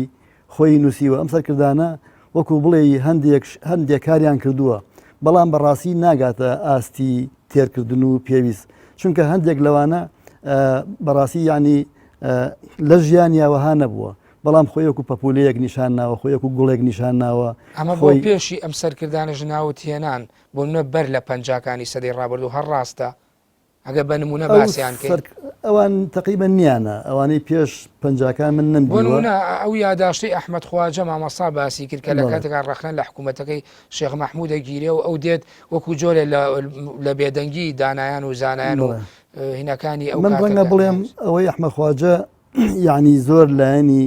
خۆی نووسیوە، ئەم سەرکردانە وەکو بڵێی هەندێک هەندێک کاریان کردووە، بەڵام بەڕاستی ناگاتە ئاستی تێرکردن و پێویست، چونکە هەندێک لەوانە بەڕاستی یعنی لە ژیانیا وەها نەبووە، بەڵام خۆی وەکو پەپولەیەک نیشان ناوە، خۆی وەکو گوڵێک نیشان ناوە. ئەمە بۆ پێشی ئەم سەرکردانەش ناوت هێنان، بۆ نمونە بەر لە پەنجاکانی سەدەی ڕابردوو هەر ڕاستە ئەگەر بە نمونە باسیان کەین. ئەوان تەقریبەن نیانە ئەوانەی پێش پەنجاکان من نەمدیوە. بۆ نمونە ئەو یاداشتەی ئەحمەد خواجە مامۆستا باسی کرد کە لە کاتێکا ڕەخنە لە حکوومەتەکەی شێخ مەحموود دەگیرێ و ئەو دێت وەکو جۆرێ لە بێدەنگی دانایان و زانایان و هینەکانی ئەو من ڕەنگە بڵێم ئەوەی ئەحمەد خواجە یعنی زۆر لایەنی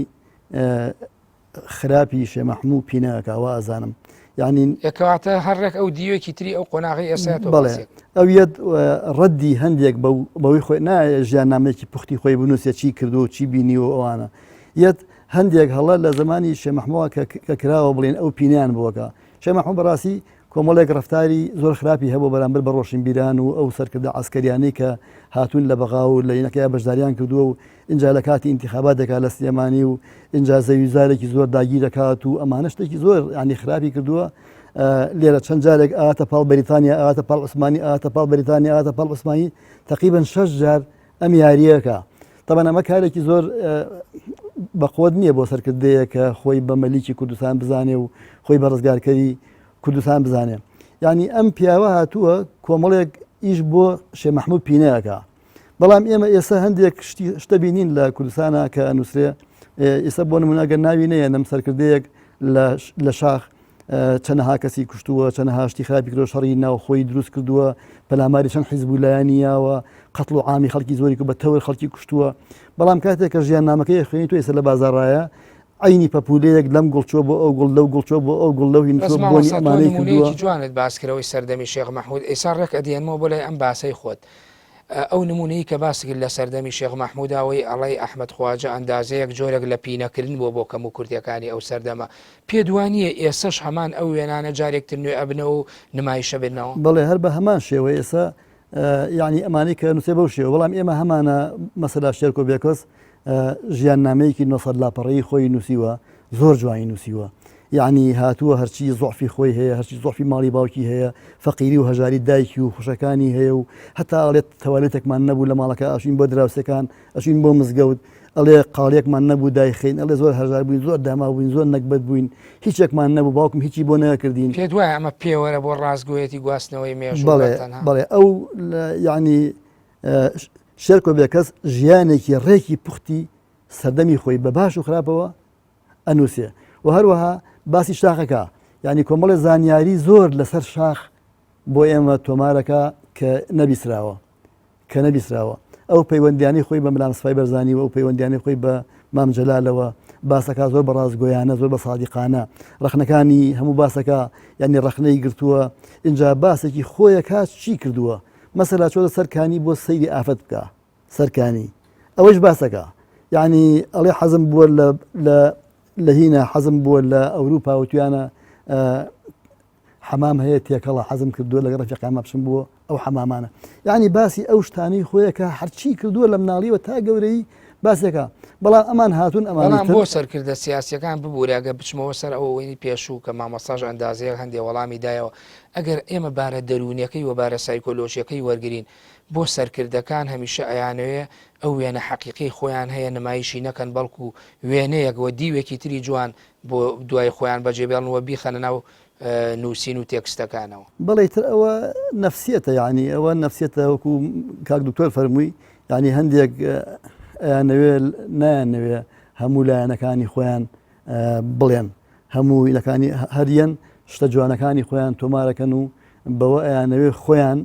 خراپی شێ مەحموو پینە ئەکا وا ئەزانم یعنی کەواتە هەر ڕێک ئەو دیوێکی تری ئەو قۆناغی ئێستا تۆ بەڵێ ئەو یەت ڕەدی هەندێک بەوەی خۆی نا ژیان نامێکی پوختی خۆی بنووسێ چی کردو و چی بینی و ئەوانە یەت هەندێک هەڵە لە زمانی شێ مەحمووە کە کراوە بڵێن ئەو پینیان بووەکە شێ مەحموو بەڕاستی کۆمەڵێک ڕەفتاری زۆر خراپی هەبوو بەرامبەر بە ڕۆشنبیران و ئەو سەرکردە عەسکەریانەی کە هاتوون لە بەغا و لە ینەکەیا بەشداریان کردووە و ئینجا لە کاتی ئینتیخابات دەکات لە سلێمانی و ئینجا زەوی زارێکی زۆر داگیر دەکات و ئەمانە شتێکی زۆر ینی خراپی کردووە لێرە چەند جارێک ئاتە پاڵ بەریتانیا ئاتە پاڵ عوسمانی ئاتە پاڵ بەریتانیا ئاتە پاڵ عوسمانی تقریبا شەش جار ئەم یاریەکە تەبەن ئەمە کارێکی زۆر بەقوت نییە بۆ سەرکردەیە کە خۆی بە مەلیکی کوردستان بزانێ و خۆی بە ڕزگارکەری کوردستان بزانێ یعنی ئەم پیاوە هاتووە کۆمەڵێک ئیش بۆ شێ مەحموود پینەکە بەڵام ئێمە ئێستا هەندێک شتە بینین لە کوردستانە کە ئەنووسرێ ئێستا بۆ نمونە گەر ناوی نەیەنم سەرکردەیەک لە شاخ چەنەها کەسی کوشتووە، چەنەها شتی خراپی کردووە، شەڕی ناوخۆی دروست کردووە، پەلاماری چەند حیزب و لایەنی یاوە، قەتڵ و عامی خەڵکی زۆری کرد، بە تەور خەڵکی کوشتووە. بەڵام کاتێک کە ژیاننامەکەی ئەخوێنی تۆ ئێستا لە بازاڕایە، عەینی پەپوولەیەک لەم گوڵ چووە بۆ ئەو گوڵ، لەو گوڵ چووە بۆ ئەو گوڵ، لەو هین بەس چووە بۆنی مامۆستا تۆ ئەمانەی کردووە. نموونەیەکی جوانت باس کرد ئەوەی سەردەمی شێخ مەحموود، ئێستا ڕێک ئەدێنمەوە بۆ لای ئەم باسەی خۆت. ئەو نموونەی کە باست کرد لە سەردەمی شێخ مەحموودا ئەوەی ئەڵێی ئەحمەد خواجە ئەندازەیەک جۆرێک لە پینەکردن بووە بۆ کەموکورتیەکانی ئەو سەردەمە. پێت وا نییە ئێسەش هەمان ئەو وێنانە جارێک تر نوێ ئەبنەوە و نمایش ئەبنەوە؟ بەڵێ هەر بە هەمان شێوە ئێسە یانی ئەمانەی کە نووسێ بەو شێوە بەڵام ئێمە هەمانە مەسەلا شێرکۆ بێکەس ژیاننامەیەکی 900 لاپەڕەیی خۆی نووسیوە زۆر جوانی نووسیوە یعنی هاتووە هەرچی زۆفی خۆی هەیە هەرچی زۆفی ماڵی باوکی هەیە فەقیری و هەژاری دایکی و خوشەکانی هەیە و هەتا ئەڵێت تەوالێتێکمان نەبوو لە ماڵەکە ئەچوین بۆ دراوسێکان ئەچوین بۆ مزگەوت ئەڵێ قاڵیەکمان نەبوو دایخین ئەڵێ زۆر هەژار بووین زۆر داما بووین زۆر نەگبەت بووین هیچێکمان نەبوو باوکم هیچی بۆ نەکردین. پێت وایە ئەمە پێوەرە بۆ ڕاستگۆیەتی گواستنەوەی مێژوو بەڵێ بە تەنها؟ بەڵێ ئەو یعنی شێرکۆ بێکەس ژیانێکی ڕێکی پوختی سەردەمی خۆی بە باش و خراپەوە ئەنووسێ و هەروەها باسی شاخەکە یعنی کۆمەڵی زانیاری زۆر لەسەر شاخ بۆ ئێمە تۆمارەکە کە نەبیسراوە کە نەبیسراوە ئەو پەیوەندیانی خۆی بە مەلا مستەفای بەرزانی و ئەو پەیوەندیانی خۆی بە مام جەلالەوە باسەکە زۆر بە ڕاستگۆیانە زۆر بە سادیقانە ڕەخنەکانی هەموو باسەکە یعنی ڕەخنەی گرتووە اینجا باسێکی خۆیەکە چی کردووە مەسەلا چۆتە سەرکانی بۆ سەیری ئافەت بکە سەرکانی ئەوەش باسەکە یعنی ئەڵێ حەزم بووە لە لە لە هینە حەزم بووە لە ئەوروپا وتویانە حەمام هەیە تێکەڵە حەزم کردووە لەگەڵ ڕەفیقانما بچم بۆ ئەو حەمامانە یعنی باسی ئەو شتانەی خۆیە کە هەرچی کردووە لە مناڵیەوە تا گەورەی باسێکە بەڵام ئەمان هاتوون ئەمان بەڵام بۆ سەرکردە سیاسیەکان ببوورە گە بچمەوە سەر ئەوەی پێشوو کە مامۆستاش ئەندازەیەک هەندێ وەڵامی دایەوە ئەگەر ئێمە بارە دەروونیەکەی و بارە سایکۆلۆژیەکەی وەرگین بۆ سەرکردەکان هەمیشە ئەیانەوێ ئەو وێنە حەقیقی خۆیان هەیە نمایشی نەکەن بەڵکو وێنەیەک و دیوێکی تری جوان بۆ دوای خۆیان بەجێ بێڵن و بیخەنە ناو نووسین و تێکستەکانەوە. بەڵێ ئیتر ئەوە نەفسیەتە یانی ئەوە نەفسیەتە وەکو کاک دکتۆر فەرمووی یانی هەندێک ئەیانەوێ نایانەوێ هەموو لایەنەکانی خۆیان بڵێن هەموو لەکانی هەریەن شتە جوانەکانی خۆیان تۆمارەکەن و بەوە ئەیانەوێ خۆیان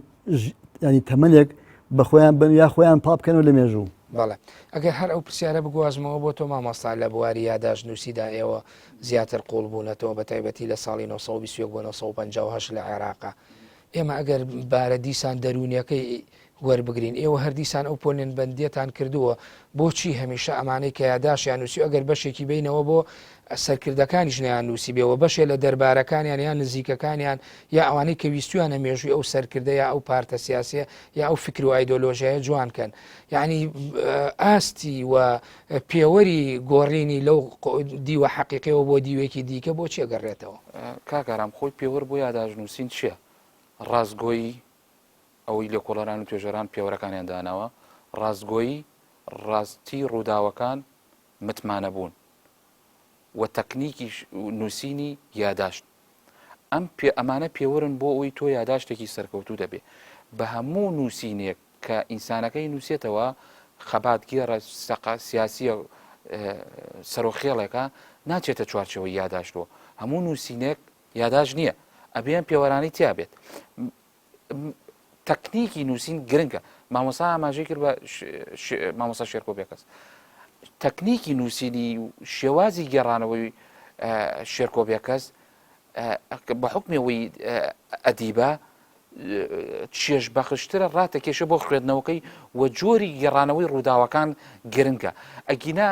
ینی تەمەنێک بە خۆیان بن یا خۆیان پاک بکەنەوە لە مێژوو. بەڵێ ئەگەر هەر ئەو پرسیارە بگوازمەوە بۆ تۆ مامۆستا لە بواری یاداشت نووسیدا ئێوە زیاتر قوڵ بوونەتەوە بە تایبەتی لە ساڵی 1921 بۆ 1958 لە عێراقا ئێمە ئەگەر بارە دیسان دەروونیەکەی وەربگرین ئێوە هەر دیسان ئەو پۆلێنبەندیەتان کردووە بۆچی هەمیشە ئەمانەی کە یاداشیان نووسی ئەگەر بەشێکی بینەوە بۆ سەرکردەکانیش نەیان نووسیبێ و بەشێ لە دەربارەکانیان یان نزیکەکانیان یا ئەوانەی کە ویستویانە مێژووی ئەو سەرکردە یا ئەو پارتە سیاسیە یا ئەو فکر و ئایدۆلۆژیایە جوان کەن یعنی ئاستی و پێوەری گۆڕینی لەو دیوە حەقیقیەوە بۆ دیوێکی دیکە بۆ چیە گەڕێتەوە؟ کاک ئارام خۆی پێوەر بۆ یاداشت نووسین چییە؟ ڕاستگۆیی، ئەوەی لێکۆڵەران و توێژەران پێوەرەکانیان داناوە، ڕاستگۆیی، ڕاستی ڕووداوەکان، متمانەبوون و تەکنیکی نووسینی یاداشت. ئەم پێ ئەمانە پێوەرن بۆ ئەوەی تۆ یاداشتێکی سەرکەوتوو دەبێ. بە هەموو نووسینێک کە ئینسانەکەی نووسێتەوە خەباتگێڕە سەقا سیاسیە سەرۆخێڵێکە ناچێتە چوارچێوەی یاداشتەوە. هەموو نووسینێک یاداشت نییە. ئەبێ ئەم پێوەرانەی تیا بێت. تەکنیکی نووسین گرنگە مامۆسا ئاماژەی کرد بە مامۆسا شێرکۆ بێکەس تەکنیکی نووسینی و شێوازی گێڕانەوەی شێرکۆ بێکەس بە حکمەوەی ئەدیبە چێژ بەخشترە ڕاتە کێشە بۆ خوێندنەوەکەی و جۆری گێڕانەوەی ڕووداوەکان گرنگە ئەگینا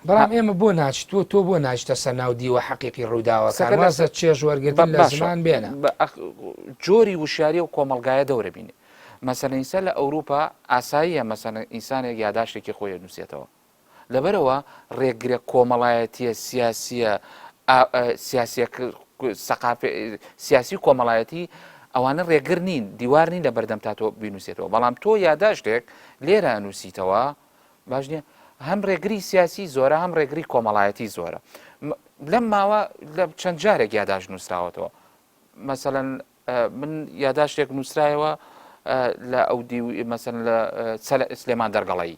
بەڵام ئێمە بۆ ناچیت تۆ تۆ بۆ ناچتە سەر ناو دیوە حەقیقی ڕووداوەکان واز لە چێژ وەرگرتن لە زمان بێنە. جۆری وشیاری و کۆمەڵگایە دەورە بینێ مەسەلەن ئیستا لە ئەوروپا ئاساییە مەسەلەن ئینسانێک یاداشتێکی خۆی نووسێتەوە لەبەرەوە ڕێگرە کۆمەڵایەتیە سیاسیە سیاسیە سەقافێ سیاسی و کۆمەڵایەتی ئەوانە ڕێگر نین دیوار نین لە بەردەم تا تۆ بینوسێتەوە بەڵام تۆ یاداشتێک لێرە نووسیتەوە باش نیە هەم ڕێگری سیاسی زۆرە هەم ڕێگری کۆمەڵایەتی زۆرە لەم ماوە لە چەند جارێک یاداش نووسراوەتەوە مەسەەن من یاداشتێک نووسرایەوە لە ئەو دی مەسەن لە سلێمان دەرگەڵی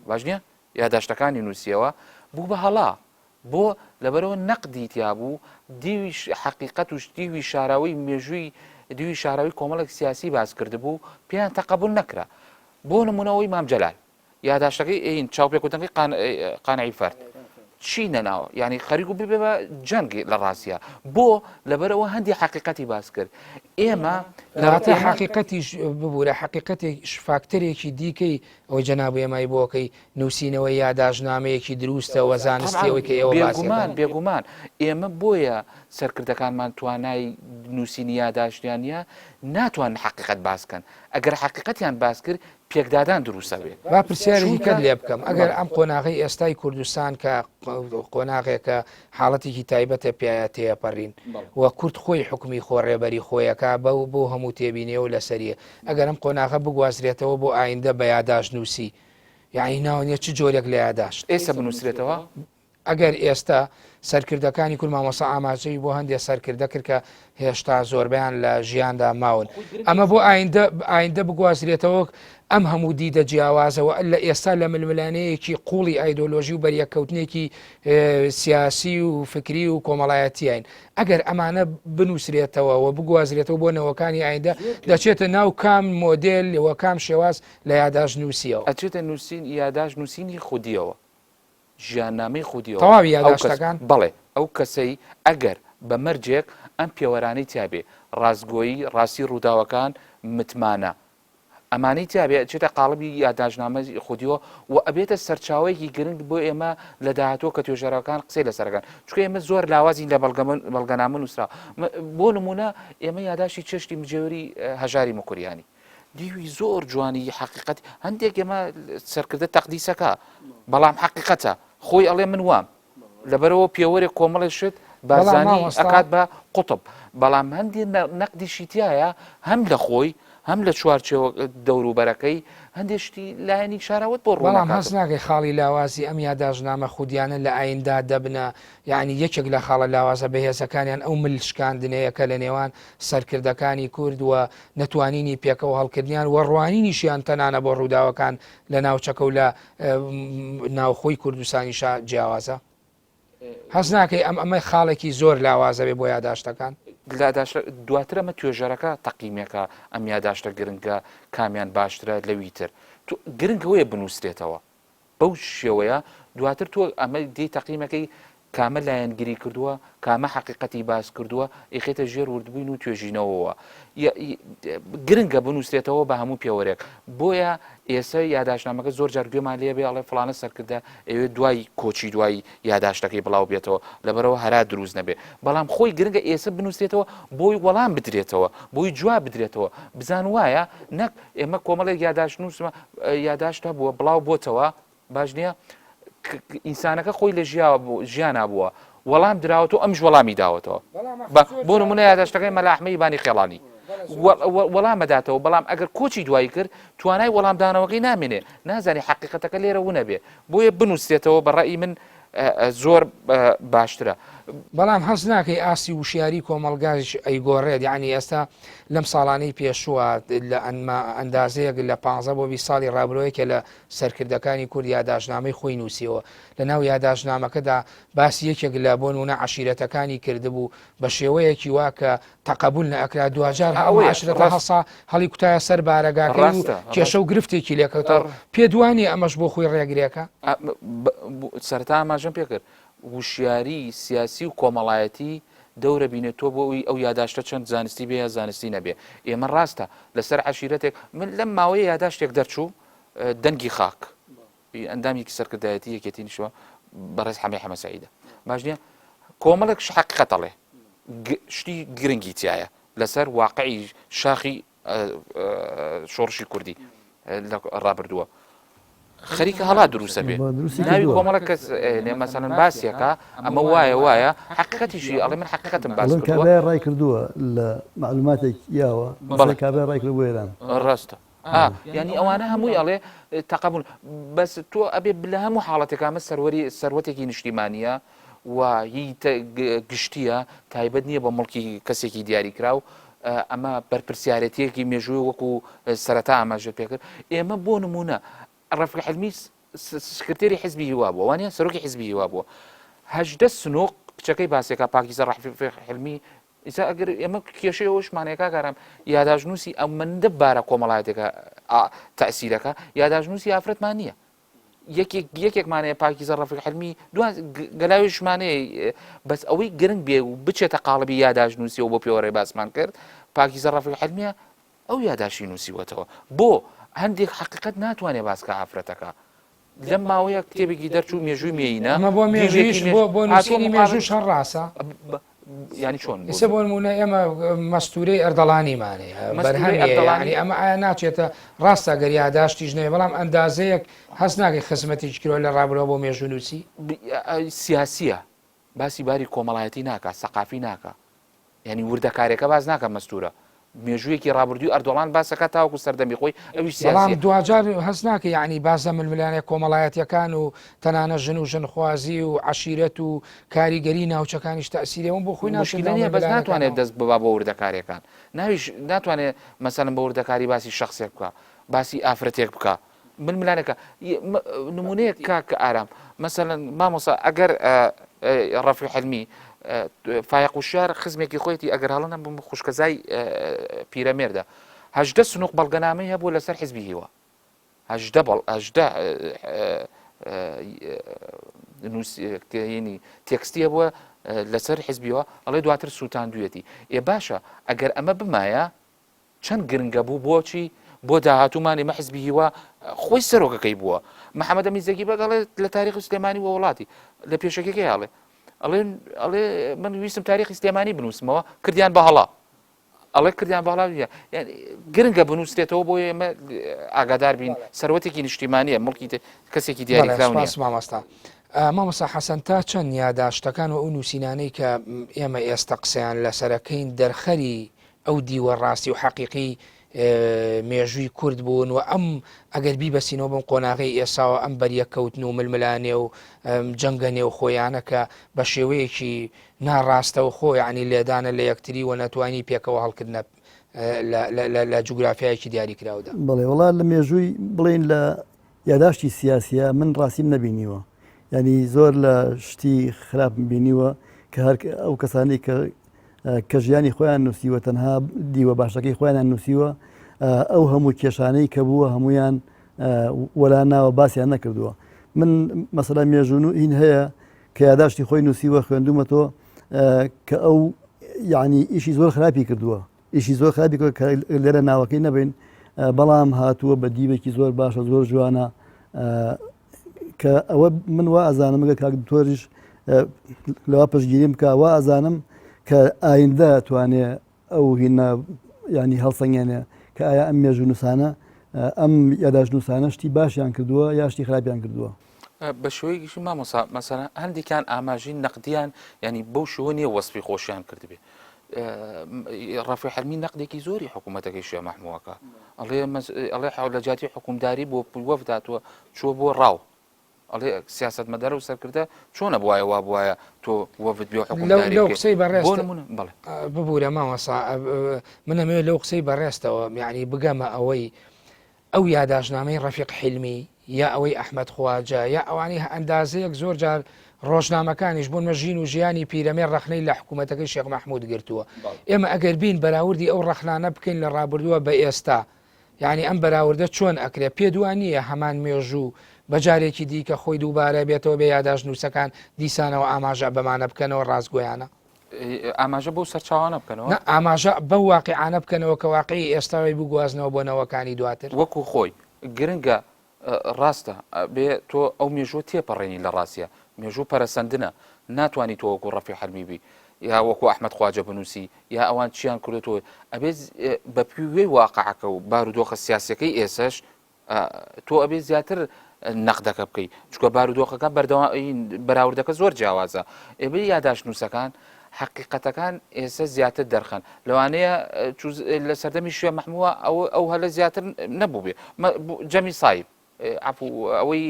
باش نییە یاداشتەکانی نووسیەوە بوو بە هەڵا بۆ لەبەرەوە نەقدی تیابوو دیوی حەقیقەت و دیوی شاراوەی مێژووی دیوی شاراوی کۆمەڵێک سیاسی باس کردبوو پێیان تەقەبول نەکرا بۆ نمونەوەی مام جەلال یاداشتەکەی ئەین چاوپێکوتنەکەی قانعی فەرد. چینە ناوە یعنی خەریک و ببێ بە جەنگ لە ڕاستە بۆ لەبەرەوە هەندی حقیقەتی باس کرد ئێمە لەواتە حقیقەتیش ببوورە حقیقەتێک فاکتەرێکی دیکەی ئەوەی جەناب ئێمای بۆکەی نووسینەوەی یاداشتنامەیەکی دروستە وە زانستیەوەی کە ئێوە باسی بێگومان بێگومان ئێمە بۆیە سەرکردەکانمان توانای نووسینی یاداشتیان نییە ناتوانن حقیقەت باس کەن ئەگەر حقیقەتیان باس کرد پێکدادان دروستە بێ. با پرسیارێکی کەت لێ بکەم ئەگەر ئەم قۆناغەی ئێستای کوردستان کە قۆناغێکە حاڵەتێکی تایبەتە پیایا تێپەڕین و کورد خۆی حکومی خۆ ڕێبەری خۆیەکە بەو بۆ هەموو تێبینێ و لەسەریە ئەگەر ئەم قۆناغە بگوازرێتەوە بۆ ئایندە بە یاداشت نووسی یعنی ناوە چ جۆرێک لە یاداشت ئێستا بنووسرێتەوە؟ ئەگەر ئێستا سەرکردەکانی کورد مامۆستا ئاماژەی بۆ هەندێک سەرکردە کرد کە هێشتا زۆربەیان لە ژیاندا ماون ئەمە بۆ ئایندە ئایندە بگوازرێتەوە ئەم هەموو دیدە جیاوازەوە لە ئێستا لە ململانەیەکی قوڵی ئایدۆلۆژی و بەریەککەوتنێکی سیاسی و فکری و کۆمەڵایەتیین ئەگەر ئەمانە بنووسرێتەوە و بگوازرێتەوە بۆ نەوەکانی ئایندە دەچێتە ناو کام مۆدێل و کام شێواز لە یاداش نووسیەوە ئەچێتە نووسین یاداش نووسینی خودیەوە ژیاننامەی خودیەوە تەواوی یاداشتەکان؟ بەڵێ ئەو کەسەی ئەگەر بە مەرجێک ئەم پێوەرانەی تیابێ ڕاستگۆیی، ڕاستی ڕووداوەکان، متمانە. ئەمانەی تیابێ ئەچێتە قاڵبی یاداشتنامەی خودیەوە و ئەبێتە سەرچاوەیەکی گرنگ بۆ ئێمە لە داهاتووە کە توێژەرەکان قسەی لەسەر ئەکەن چونکە ئێمە زۆر لاوازین لە بەڵگەنامە نووسراوە بۆ نمونە ئێمە یاداشتی چێشتی مجێوری هەژاری موکریانی دیوی زۆر جوانی حەقیقەت هەندێک ئێمە سەرکردە تەقدیسەکە بەڵام حەقیقەتە خۆی ئەڵێ من وام لەبەرەوە پێوەرێک کۆمەڵێ شت بارزانی ئەکات بە قوتب بەڵام هەندێک نەقدیشی تایە هەم لە خۆی هەم لە چوارچێوە دەوروبەرەکەی هەندێک شتی لایەنی شاراوت بۆ ڕوو بەڵام هەست ناکەی خاڵی لاوازی ئەم یاداشتنامە خودیانە لە ئایندا دەبنە یعنی یەکێک لە خاڵە لاوازە بەهێزەکانیان ئەو مل شکاندنەیە کە لە نێوان سەرکردەکانی کورد و نەتوانینی پێکەوە هەڵکردنیان و ڕوانینیشیان تەنانە بۆ ڕووداوەکان لە ناوچەکە و لە ناوخۆی کوردستانیشا جیاوازە؟ هەست ناکەی ئەم ئەمە خاڵێکی زۆر لاوازە بێ بۆ یاداشتەکان؟ یاداشتە دواتر ئەمە توێژەرەکە تەقیمێکە ئەم یاداشتە گرنگە کامیان باشترە لەوی تر گرنگ ئەوەیە بنووسرێتەوە بەو شێوەیە دواتر تۆ ئەمە دێی تەقیمەکەی کامە لایەنگری کردووە کامە حەقیقەتی باس کردووە ئیخێتە ژێر وردبووین و توێژینەوەوە گرنگە بنووسرێتەوە بە هەموو پێوەرێک بۆیە ئێستا یاداشنامەکە زۆر جار گوێمان لێ بێ ئەڵێ فلانە سەرکردە ئەوێ دوای کۆچی دوای یاداشتەکەی بڵاو بێتەوە لەبەرەوە هەرا دروست نەبێ بەڵام خۆی گرنگە ئێستا بنووسرێتەوە بۆی وەڵام بدرێتەوە بۆی جواب بدرێتەوە بزان وایە نەک ئێمە کۆمەڵێک یاداشت نووسمە یاداشت هەبووە بڵاو بۆتەوە باش نییە ئینسانەکە خۆی لە ژیانا بووە وەڵام دراوەتەوە ئەمش وەڵامی داوەتەوە بۆ نمونە یاداشتەکەی مەلا ئەحمەدی بانی خێڵانی وەڵامەداتەوە بەڵام ئەگەر کۆچی دوایی کرد توانای وەڵامدانەوەکەی نامێنێ نازانی حقیقەتەکە لێرە ونەبێ بۆیە بنووسرێتەوە بە ڕەئی من زۆر باشترە. بەڵام هەست ناکەی ئاستی وشیاری کۆمەڵگاش ئەیگۆڕێت یانی ئێستا لەم ساڵانەی پێشووە لە ئەندازەیەک لە پ بۆ 20 ساڵی ڕابرۆیەکە لە سەرکردەکانی کورد یاداشنامەی خۆی نووسیەوە لە ناو یاداشنامەکەدا باسی یەکێک لە بۆ نمونە عەشیرەتەکانی کردبوو بە شێوەیەکی وا کە تەقەبول نەئەکرا دواجار هەموو ئەوەیە عەشرەتە ڕاست هەڵسا هەڵی کوتایە سەر بارەگاکەی و ڕاستە کێشە ڕاست و گرفتێکی لێکەوتەوە ڕ پێت وانیە ئەمەش بۆ خۆی ڕێگرێکە؟ ئە ب ب سەرەتا ئاماژەم پێ کرد وشیاری سیاسی و کۆمەڵایەتی دەورە بینێت تۆ بۆ ئەوی ئەو یاداشتە چەند زانستی بێ یا زانستی نەبێ ئێمە ڕاستە لەسەر عەشیرەتێک من لەم ماوەیە یاداشتێک دەرچوو دەنگی خاک ئەندامێکی سەرکردایەتی یەکێتی نیشوە بەڕێز حەمەی حەمە سەعیدە باش نییە کۆمەڵێک حەقیقەت ئەڵێ شتی گرنگی تایە لەسەر واقعی شاخی شۆڕشی کوردی لە ڕابردووە خەریکە هەڵا دروستە بێ ناوی کۆمەڵە کەس مەسەلەن باسیەکە ئەمە وایە وایە حقیقەتیشی ئەڵێ من حقیقەتم باس کردووە ڕای کردووە لە معلوماتێک یاوە بەڵێ کابرا ڕای کردووە ئێران ڕاستە یانی ئەوانە هەمووی ئەڵێ تەقەبول بەس تۆ ئەبێ لە هەموو حاڵەتێک ئەمە سەروەری سەروەتێکی نیشتیمانیە و هی گشتیە تایبەت نییە بە مڵکی کەسێکی دیاریکراو ئەمە بەرپرسیارەتیەکی مێژووی وەکو سەرەتا ئاماژە پێکرد ئێمە بۆ نمونە ڕەفیق حلمی سکرتێری حزبی هیوا بووە وانە سەرۆکی حزبی هیوا بووە هەژدە سنوق کچەکەی باسێکا پاکیزە ڕەفیق حلمی ئیستا ئەگەر ئێمە کێشەی ئەوەشمان هەیە کاک ئارام یاداشتنووسی ئەمەندە بارە کۆمەڵایەتێکە تەئسیرەکە یاداشتنووسی ئافرەتمان نییە. یەکێک یەکێکمانەیە پاکیزە ڕەفیق حلمی دو گەلاویشمانەیە بەس ئەوەی گرنگ بێ و بچێتە قاڵبی یاداش نووسیەوە بۆ پێوەڕێ باسمان کرد پاکیزە ڕەفیق حلمیە ئەو یاداشی نووسیوەتەوە بۆ هەندێک حقیقت ناتوانێ باسکە ئافرەتەکە لەم ماوەیە کتێبێکی دەرچوو مێژووی مێینە ئەمە بۆ مێژوویش بۆ بۆ نووسینی مێژووش هەر ڕاستە یانی چۆن ئێستا بۆ نموونە ئێمە مەستورەی ئەردەڵانیمان هەیە بەرهەمی ئەردەڵانی ئەمە ئایا ناچێتە ڕاستە گەر یاداشتیش نەوێ بەڵام ئەندازەیەک هەست ناکەی خزمەتێکی کردوە لە ڕابردووە بۆ مێژوونووسی؟ سیاسیە باسی باری کۆمەڵایەتی ناکا سەقافی ناکا یعنی وردەکارێکە باس ناکە مەستورە مێژوویەکی ڕابردووی ئەردۆڵان باسەکە تاوەکو سەردەمی خۆی ئەویش بەڵام دواجار هەست ناکە یعنی باس لە ململانێ کۆمەڵایەتیەکان و تەنانە ژن و ژنخوازی و عەشیرەت و کاریگەری ناوچەکانیش تەئسیری ئەوەم بۆ خۆی مشکلە نیە بەس ناتوانێت دەست ببا بۆ وردەکاریەکان ناویش ناتوانێت مەسەلەن بە وردەکاری باسی شخصێک بکە باسی ئافرەتێک بکە ململانێکە نمونەیەک کاک ئارام مەسەلەن مامۆسا ئەگەر ڕەفی حلمی فایق وشار خزمێکی خۆیەتی ئەگەر هەڵە نەبووم خوشکەزای پیرەمێردە 18 سنوق بەڵگەنامەی هەبوو لەسەر حزبی هیوا 18 بەڵ 18 نووسینی تێکستی هەبووە لەسەر حزبیەوە ئەڵێ دواتر سووتاندویەتی ئێ باشە ئەگەر ئەمە بمایە چەند گرنگە بوو بۆچی بۆ داهاتوومان ئێمە حزبی هیوا خۆی سەرۆکەکەی بووە محەممەد ئەمین زەکی بەگ ئەڵێ لە تاریخی سلێمانی وە وڵاتی لە پێشەکەکەی ئەڵێ ئەڵێ ئەڵێ من ویستم تاریخی سلێمانی بنووسمەوە کردیان بە هەڵا ئەڵێ کردیان بە هەڵا گرنگە بنووسرێتەوە بۆ ئێمە ئاگادار بین سەرەتێکی نیشتیمانیە مڵکی کەسێکی دیاریکراو نیە مامۆستا مامۆستا حەسەن تا چەند یاداشتەکان و ئەو نووسینانەی کە ئێمە ئێستا قسەیان لەسەرەکەین دەرخەری ئەو دیوە ڕاستی و حەقیقی مێژووی کورد بوون و ئەم ئەگەر بیبەسینەوە بەم قۆناغەی ئێساوە ئەم بەریەککەوتن و ململانێ و جەنگە نێوخۆیانە کە بە شێوەیەکی ناڕاستەوخۆ یعنی لێدانە لە یەکتری و نەتوانی پێکەوە هەڵکردنە لە جوگرافیایەکی دیاریکراودا. بەڵێ وەڵا لە مێژووی بڵێین لە یاداشتی سیاسیە من ڕاستیم نەبینیوە یعنی زۆر لە شتی خراپم بینیوە کە هەر ئەو کەسانی کە کە ژیانی خۆیان نووسیوە تەنها دیوە باشەکەی خۆیانیان نووسیوە ئەو هەموو کێشانەی کە بووە هەمویان وەلا ناوە باسییان نەکردووە من مەسەلا مێژوون و هین هەیە کە یاداشتی خۆی نووسیوە خوێندومەتەوە کە ئەو یعنی ئیشی زۆر خراپی کردووە ئیشی زۆر خراپی کرد کە لێرە ناوەکەی نەبین بەڵام هاتووە بە دیوێکی زۆر باشە زۆر جوانە کە ئەوە من وا ئەزانم گە کاک دکتۆریش لەوا پشتگیریم بکە وا ئەزانم کە ئایندە توانێ ئەو هینە ینی هەڵسەنگێنێ کە ئایا ئەم مێژوو نووسانە ئەم یاداش نووسانە شتی باشیان کردووە یا شتی خراپیان کردووە. بە شێوەیەکیشی مامۆسا مەسەلەن هەندێکیان ئاماژەی نەقدیان ینی بەو شێوە نییە وەسفی خۆشیان کردبێ ڕەفی حەرمی نەقدێکی زۆری حکوومەتەکەی شێ مەحمووەکە ئەڵێ ئەڵێ حاو لە جاتی حکومداری بۆ وەفد هاتووە چووە بۆ ڕاو ئەڵێ سیاستمەدار و سەرکردە چۆنە بواە وا بواە تۆ وەفد بێ حکومداری لەو قسەی بەڕێز بۆ نمونە بەڵێ ببوورە مامۆسا من ئەمەوێت لەو قسەی بەڕێزتەوە یعنی بگەمە ئەوەی ئەو یاداشتنامەی ڕەفیق حیلمی یا ئەوەی ئەحمەد خواجە یا ئەوانەی ئەندازەیەک زۆر جار ڕۆژنامەکانیش بۆ نمە ژین و ژیانی پیرەمێر ڕەخنەی لە حکوومەتەکەی شێخ مەحموود گرتووە ئێمە ئەگەر بین بەراوردی ئەو ڕەخنانە بکەین لە ڕابردووە بە ئێستا یعنی ئەم بەراوردە چۆن ئەکرێ پێ دوا نییە هەمان مێژوو بە جارێکی دیکە خۆی دووبارە بێتەوە بێ یاداشت نووسەکان دیسانەوە ئاماژە بەمانە بکەنەوە ڕاستگۆیانە. ئاماژە بەو سەرچاوانە بکەنەوە؟ نا ئاماژە بەو واقیعانە بکەنەوە کە واقعی ئێستاوەی بگوازنەوە بۆ نەوەکانی دواتر. وەکو خۆی گرنگە ڕاستە بێ تۆ ئەو مێژووە تێپەڕێنی لە ڕاستە مێژوو پەرەسەندنە ناتوانانی تۆ وەکو ڕەفی حەلمی بی یا وەکو ئەحمد خواجە بنووسی یا ئەوان چیان کردو تۆ ئەبێ بە پێی واقعەکە و بارودۆخە سیاسەکەی ئێسش تۆ ئەبێ زیاتر نەقدەکە بکەی چکە بارودۆخەکە بەردەوام بەراوردەکە زۆر جیاوازە ئێبێ یاداش نووسەکان حقیقەتەکان ئێستا زیاتر دەرخەن لەوانەیە لە سەردەمی شوێ مەحمووە ئەو ئەو هەلە زیاتر نەبوو بێ جەمی سایب ئەوەی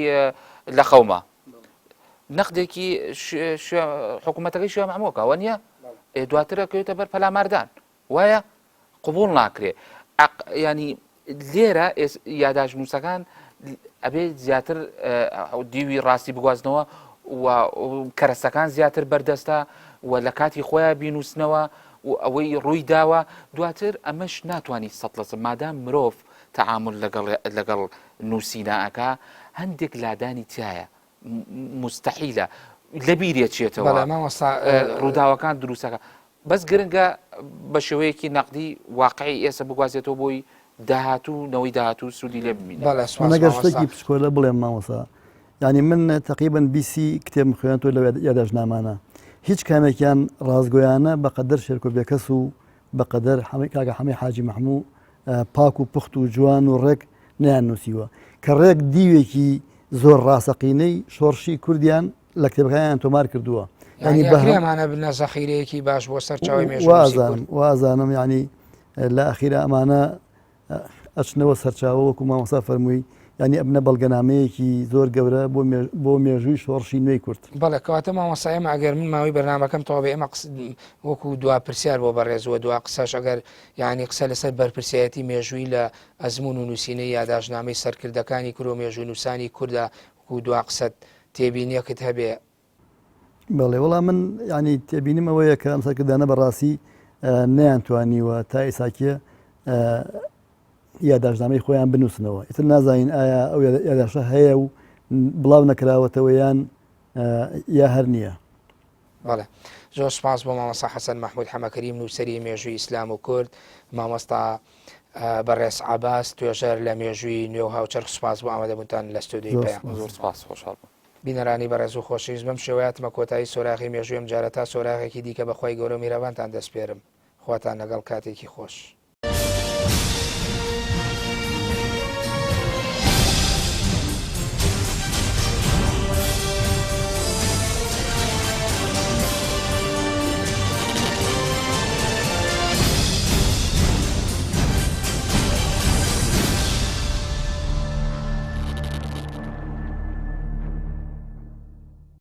لە خەومە نەقدێکی حکوومەتەکەی شوێ مەحمووەکە وە نییە دواترە کەوتە بەر پەلاماردان وایە قبوڵ ناکرێ ینی لێرە یاداش نووسەکان ئەبێ زیاتر دیوی ڕاستی بگوازنەوە و کەرەسەکان زیاتر بەردەستە و لە کاتی خۆیان بینوسنەوە. و ئەوەی ڕووی داوە دواتر ئەمەش ناتوانانی سەد لەسە مادام مرۆڤ تەعامول لەگەڵ لەگەڵ نووسینا ئەکا هەندێک لادانی تایە مستحیلە لەبیرێ چێتەوە مامۆستا ڕووداوەکان دروستەکە بەس گرنگە بە شێوەیەکی نەقدی واقعی ئێستا بگوازێتەوە بۆی داهاتوو نەوەی داهاتوو سوودی لێ ببینێت. بەڵێ سوپاس مەگەر مامۆستا. شتێکی پچکۆلە بڵێم مامۆستا یعنی من تقریبا بیسی کتێبم خوێنتەوە لە یاداشتنامانە هیچ کامێکیان ڕاستگۆیانە بەقەدەر شێرکۆ بێکەس و بەقەدەر حەمەی کاکە حەمەی حاجی مەحموو پاک و پوخت و جوان و ڕێک نەیان نووسیوە کە ڕێک دیوێکی زۆر ڕاستەقینەی شۆڕشی کوردیان لە کتێبەکانیان تۆمار کردووە یعنی بەهرە ئەمانە بنە زەخیرەیەکی باش بۆ سەرچاوی مێژوو وازانم یعنی لە ئەخیرا ئەمانە ئەچنەوە سەرچاوە وەکو مامۆستا فەرمووی یعنی ئەبنە بەڵگەنامەیەکی زۆر گەورە بۆ مێژووی شۆڕشی نوێی کورد. بەڵێ کەواتە مامۆستا ئێمە ئەگەر من ماوەی بەرنامەکەم تەواو بێ ئێمە وەکو دوا پرسیار بۆ بەڕێز و دوا قسەش ئەگەر یعنی قسە لەسەر بەرپرسیارەتی مێژووی لە ئەزموون و نووسینەی یاداشتنامەی سەرکردەکانی کورد و مێژوونووسانی کوردە وەکو دوا قسەت تێبینیەکت هەبێ. بەڵێ وەڵا من یعنی تێبینیم ئەوەیە کە ئەم سەرکردانە بەڕاستی نەیانتوانیوە تا ئێساکیە یاداشتنامەی خۆیان بنووسنەوە ئیتر نازانین ئایا ئەو یاداشتە هەیە و بڵاو نەکراوەتەوە یان یا هەر نییە. بەڵێ زۆر سپاس بۆ مامۆستا حەسەن مەحمود حەمەکەریم نووسەری مێژووی ئیسلام و کورد مامۆستا بەڕێز عەباس توێژەر لە مێژووی نوێ و هاوچەرخ سپاس بۆ ئامادەبوونتان لە ستۆدیۆی پەیام. زۆر سپاس خۆشحاڵ بووم. بینەرانی بەڕێز و خۆشەویست بەم شێوەیە هاتمە کۆتایی سۆراغی مێژووی ئەمجارە تا سۆراغێکی دیکە بە خوای گەورە و میهرەبانتان دەسپێرم خواتان لەگەڵ کاتێکی خۆش.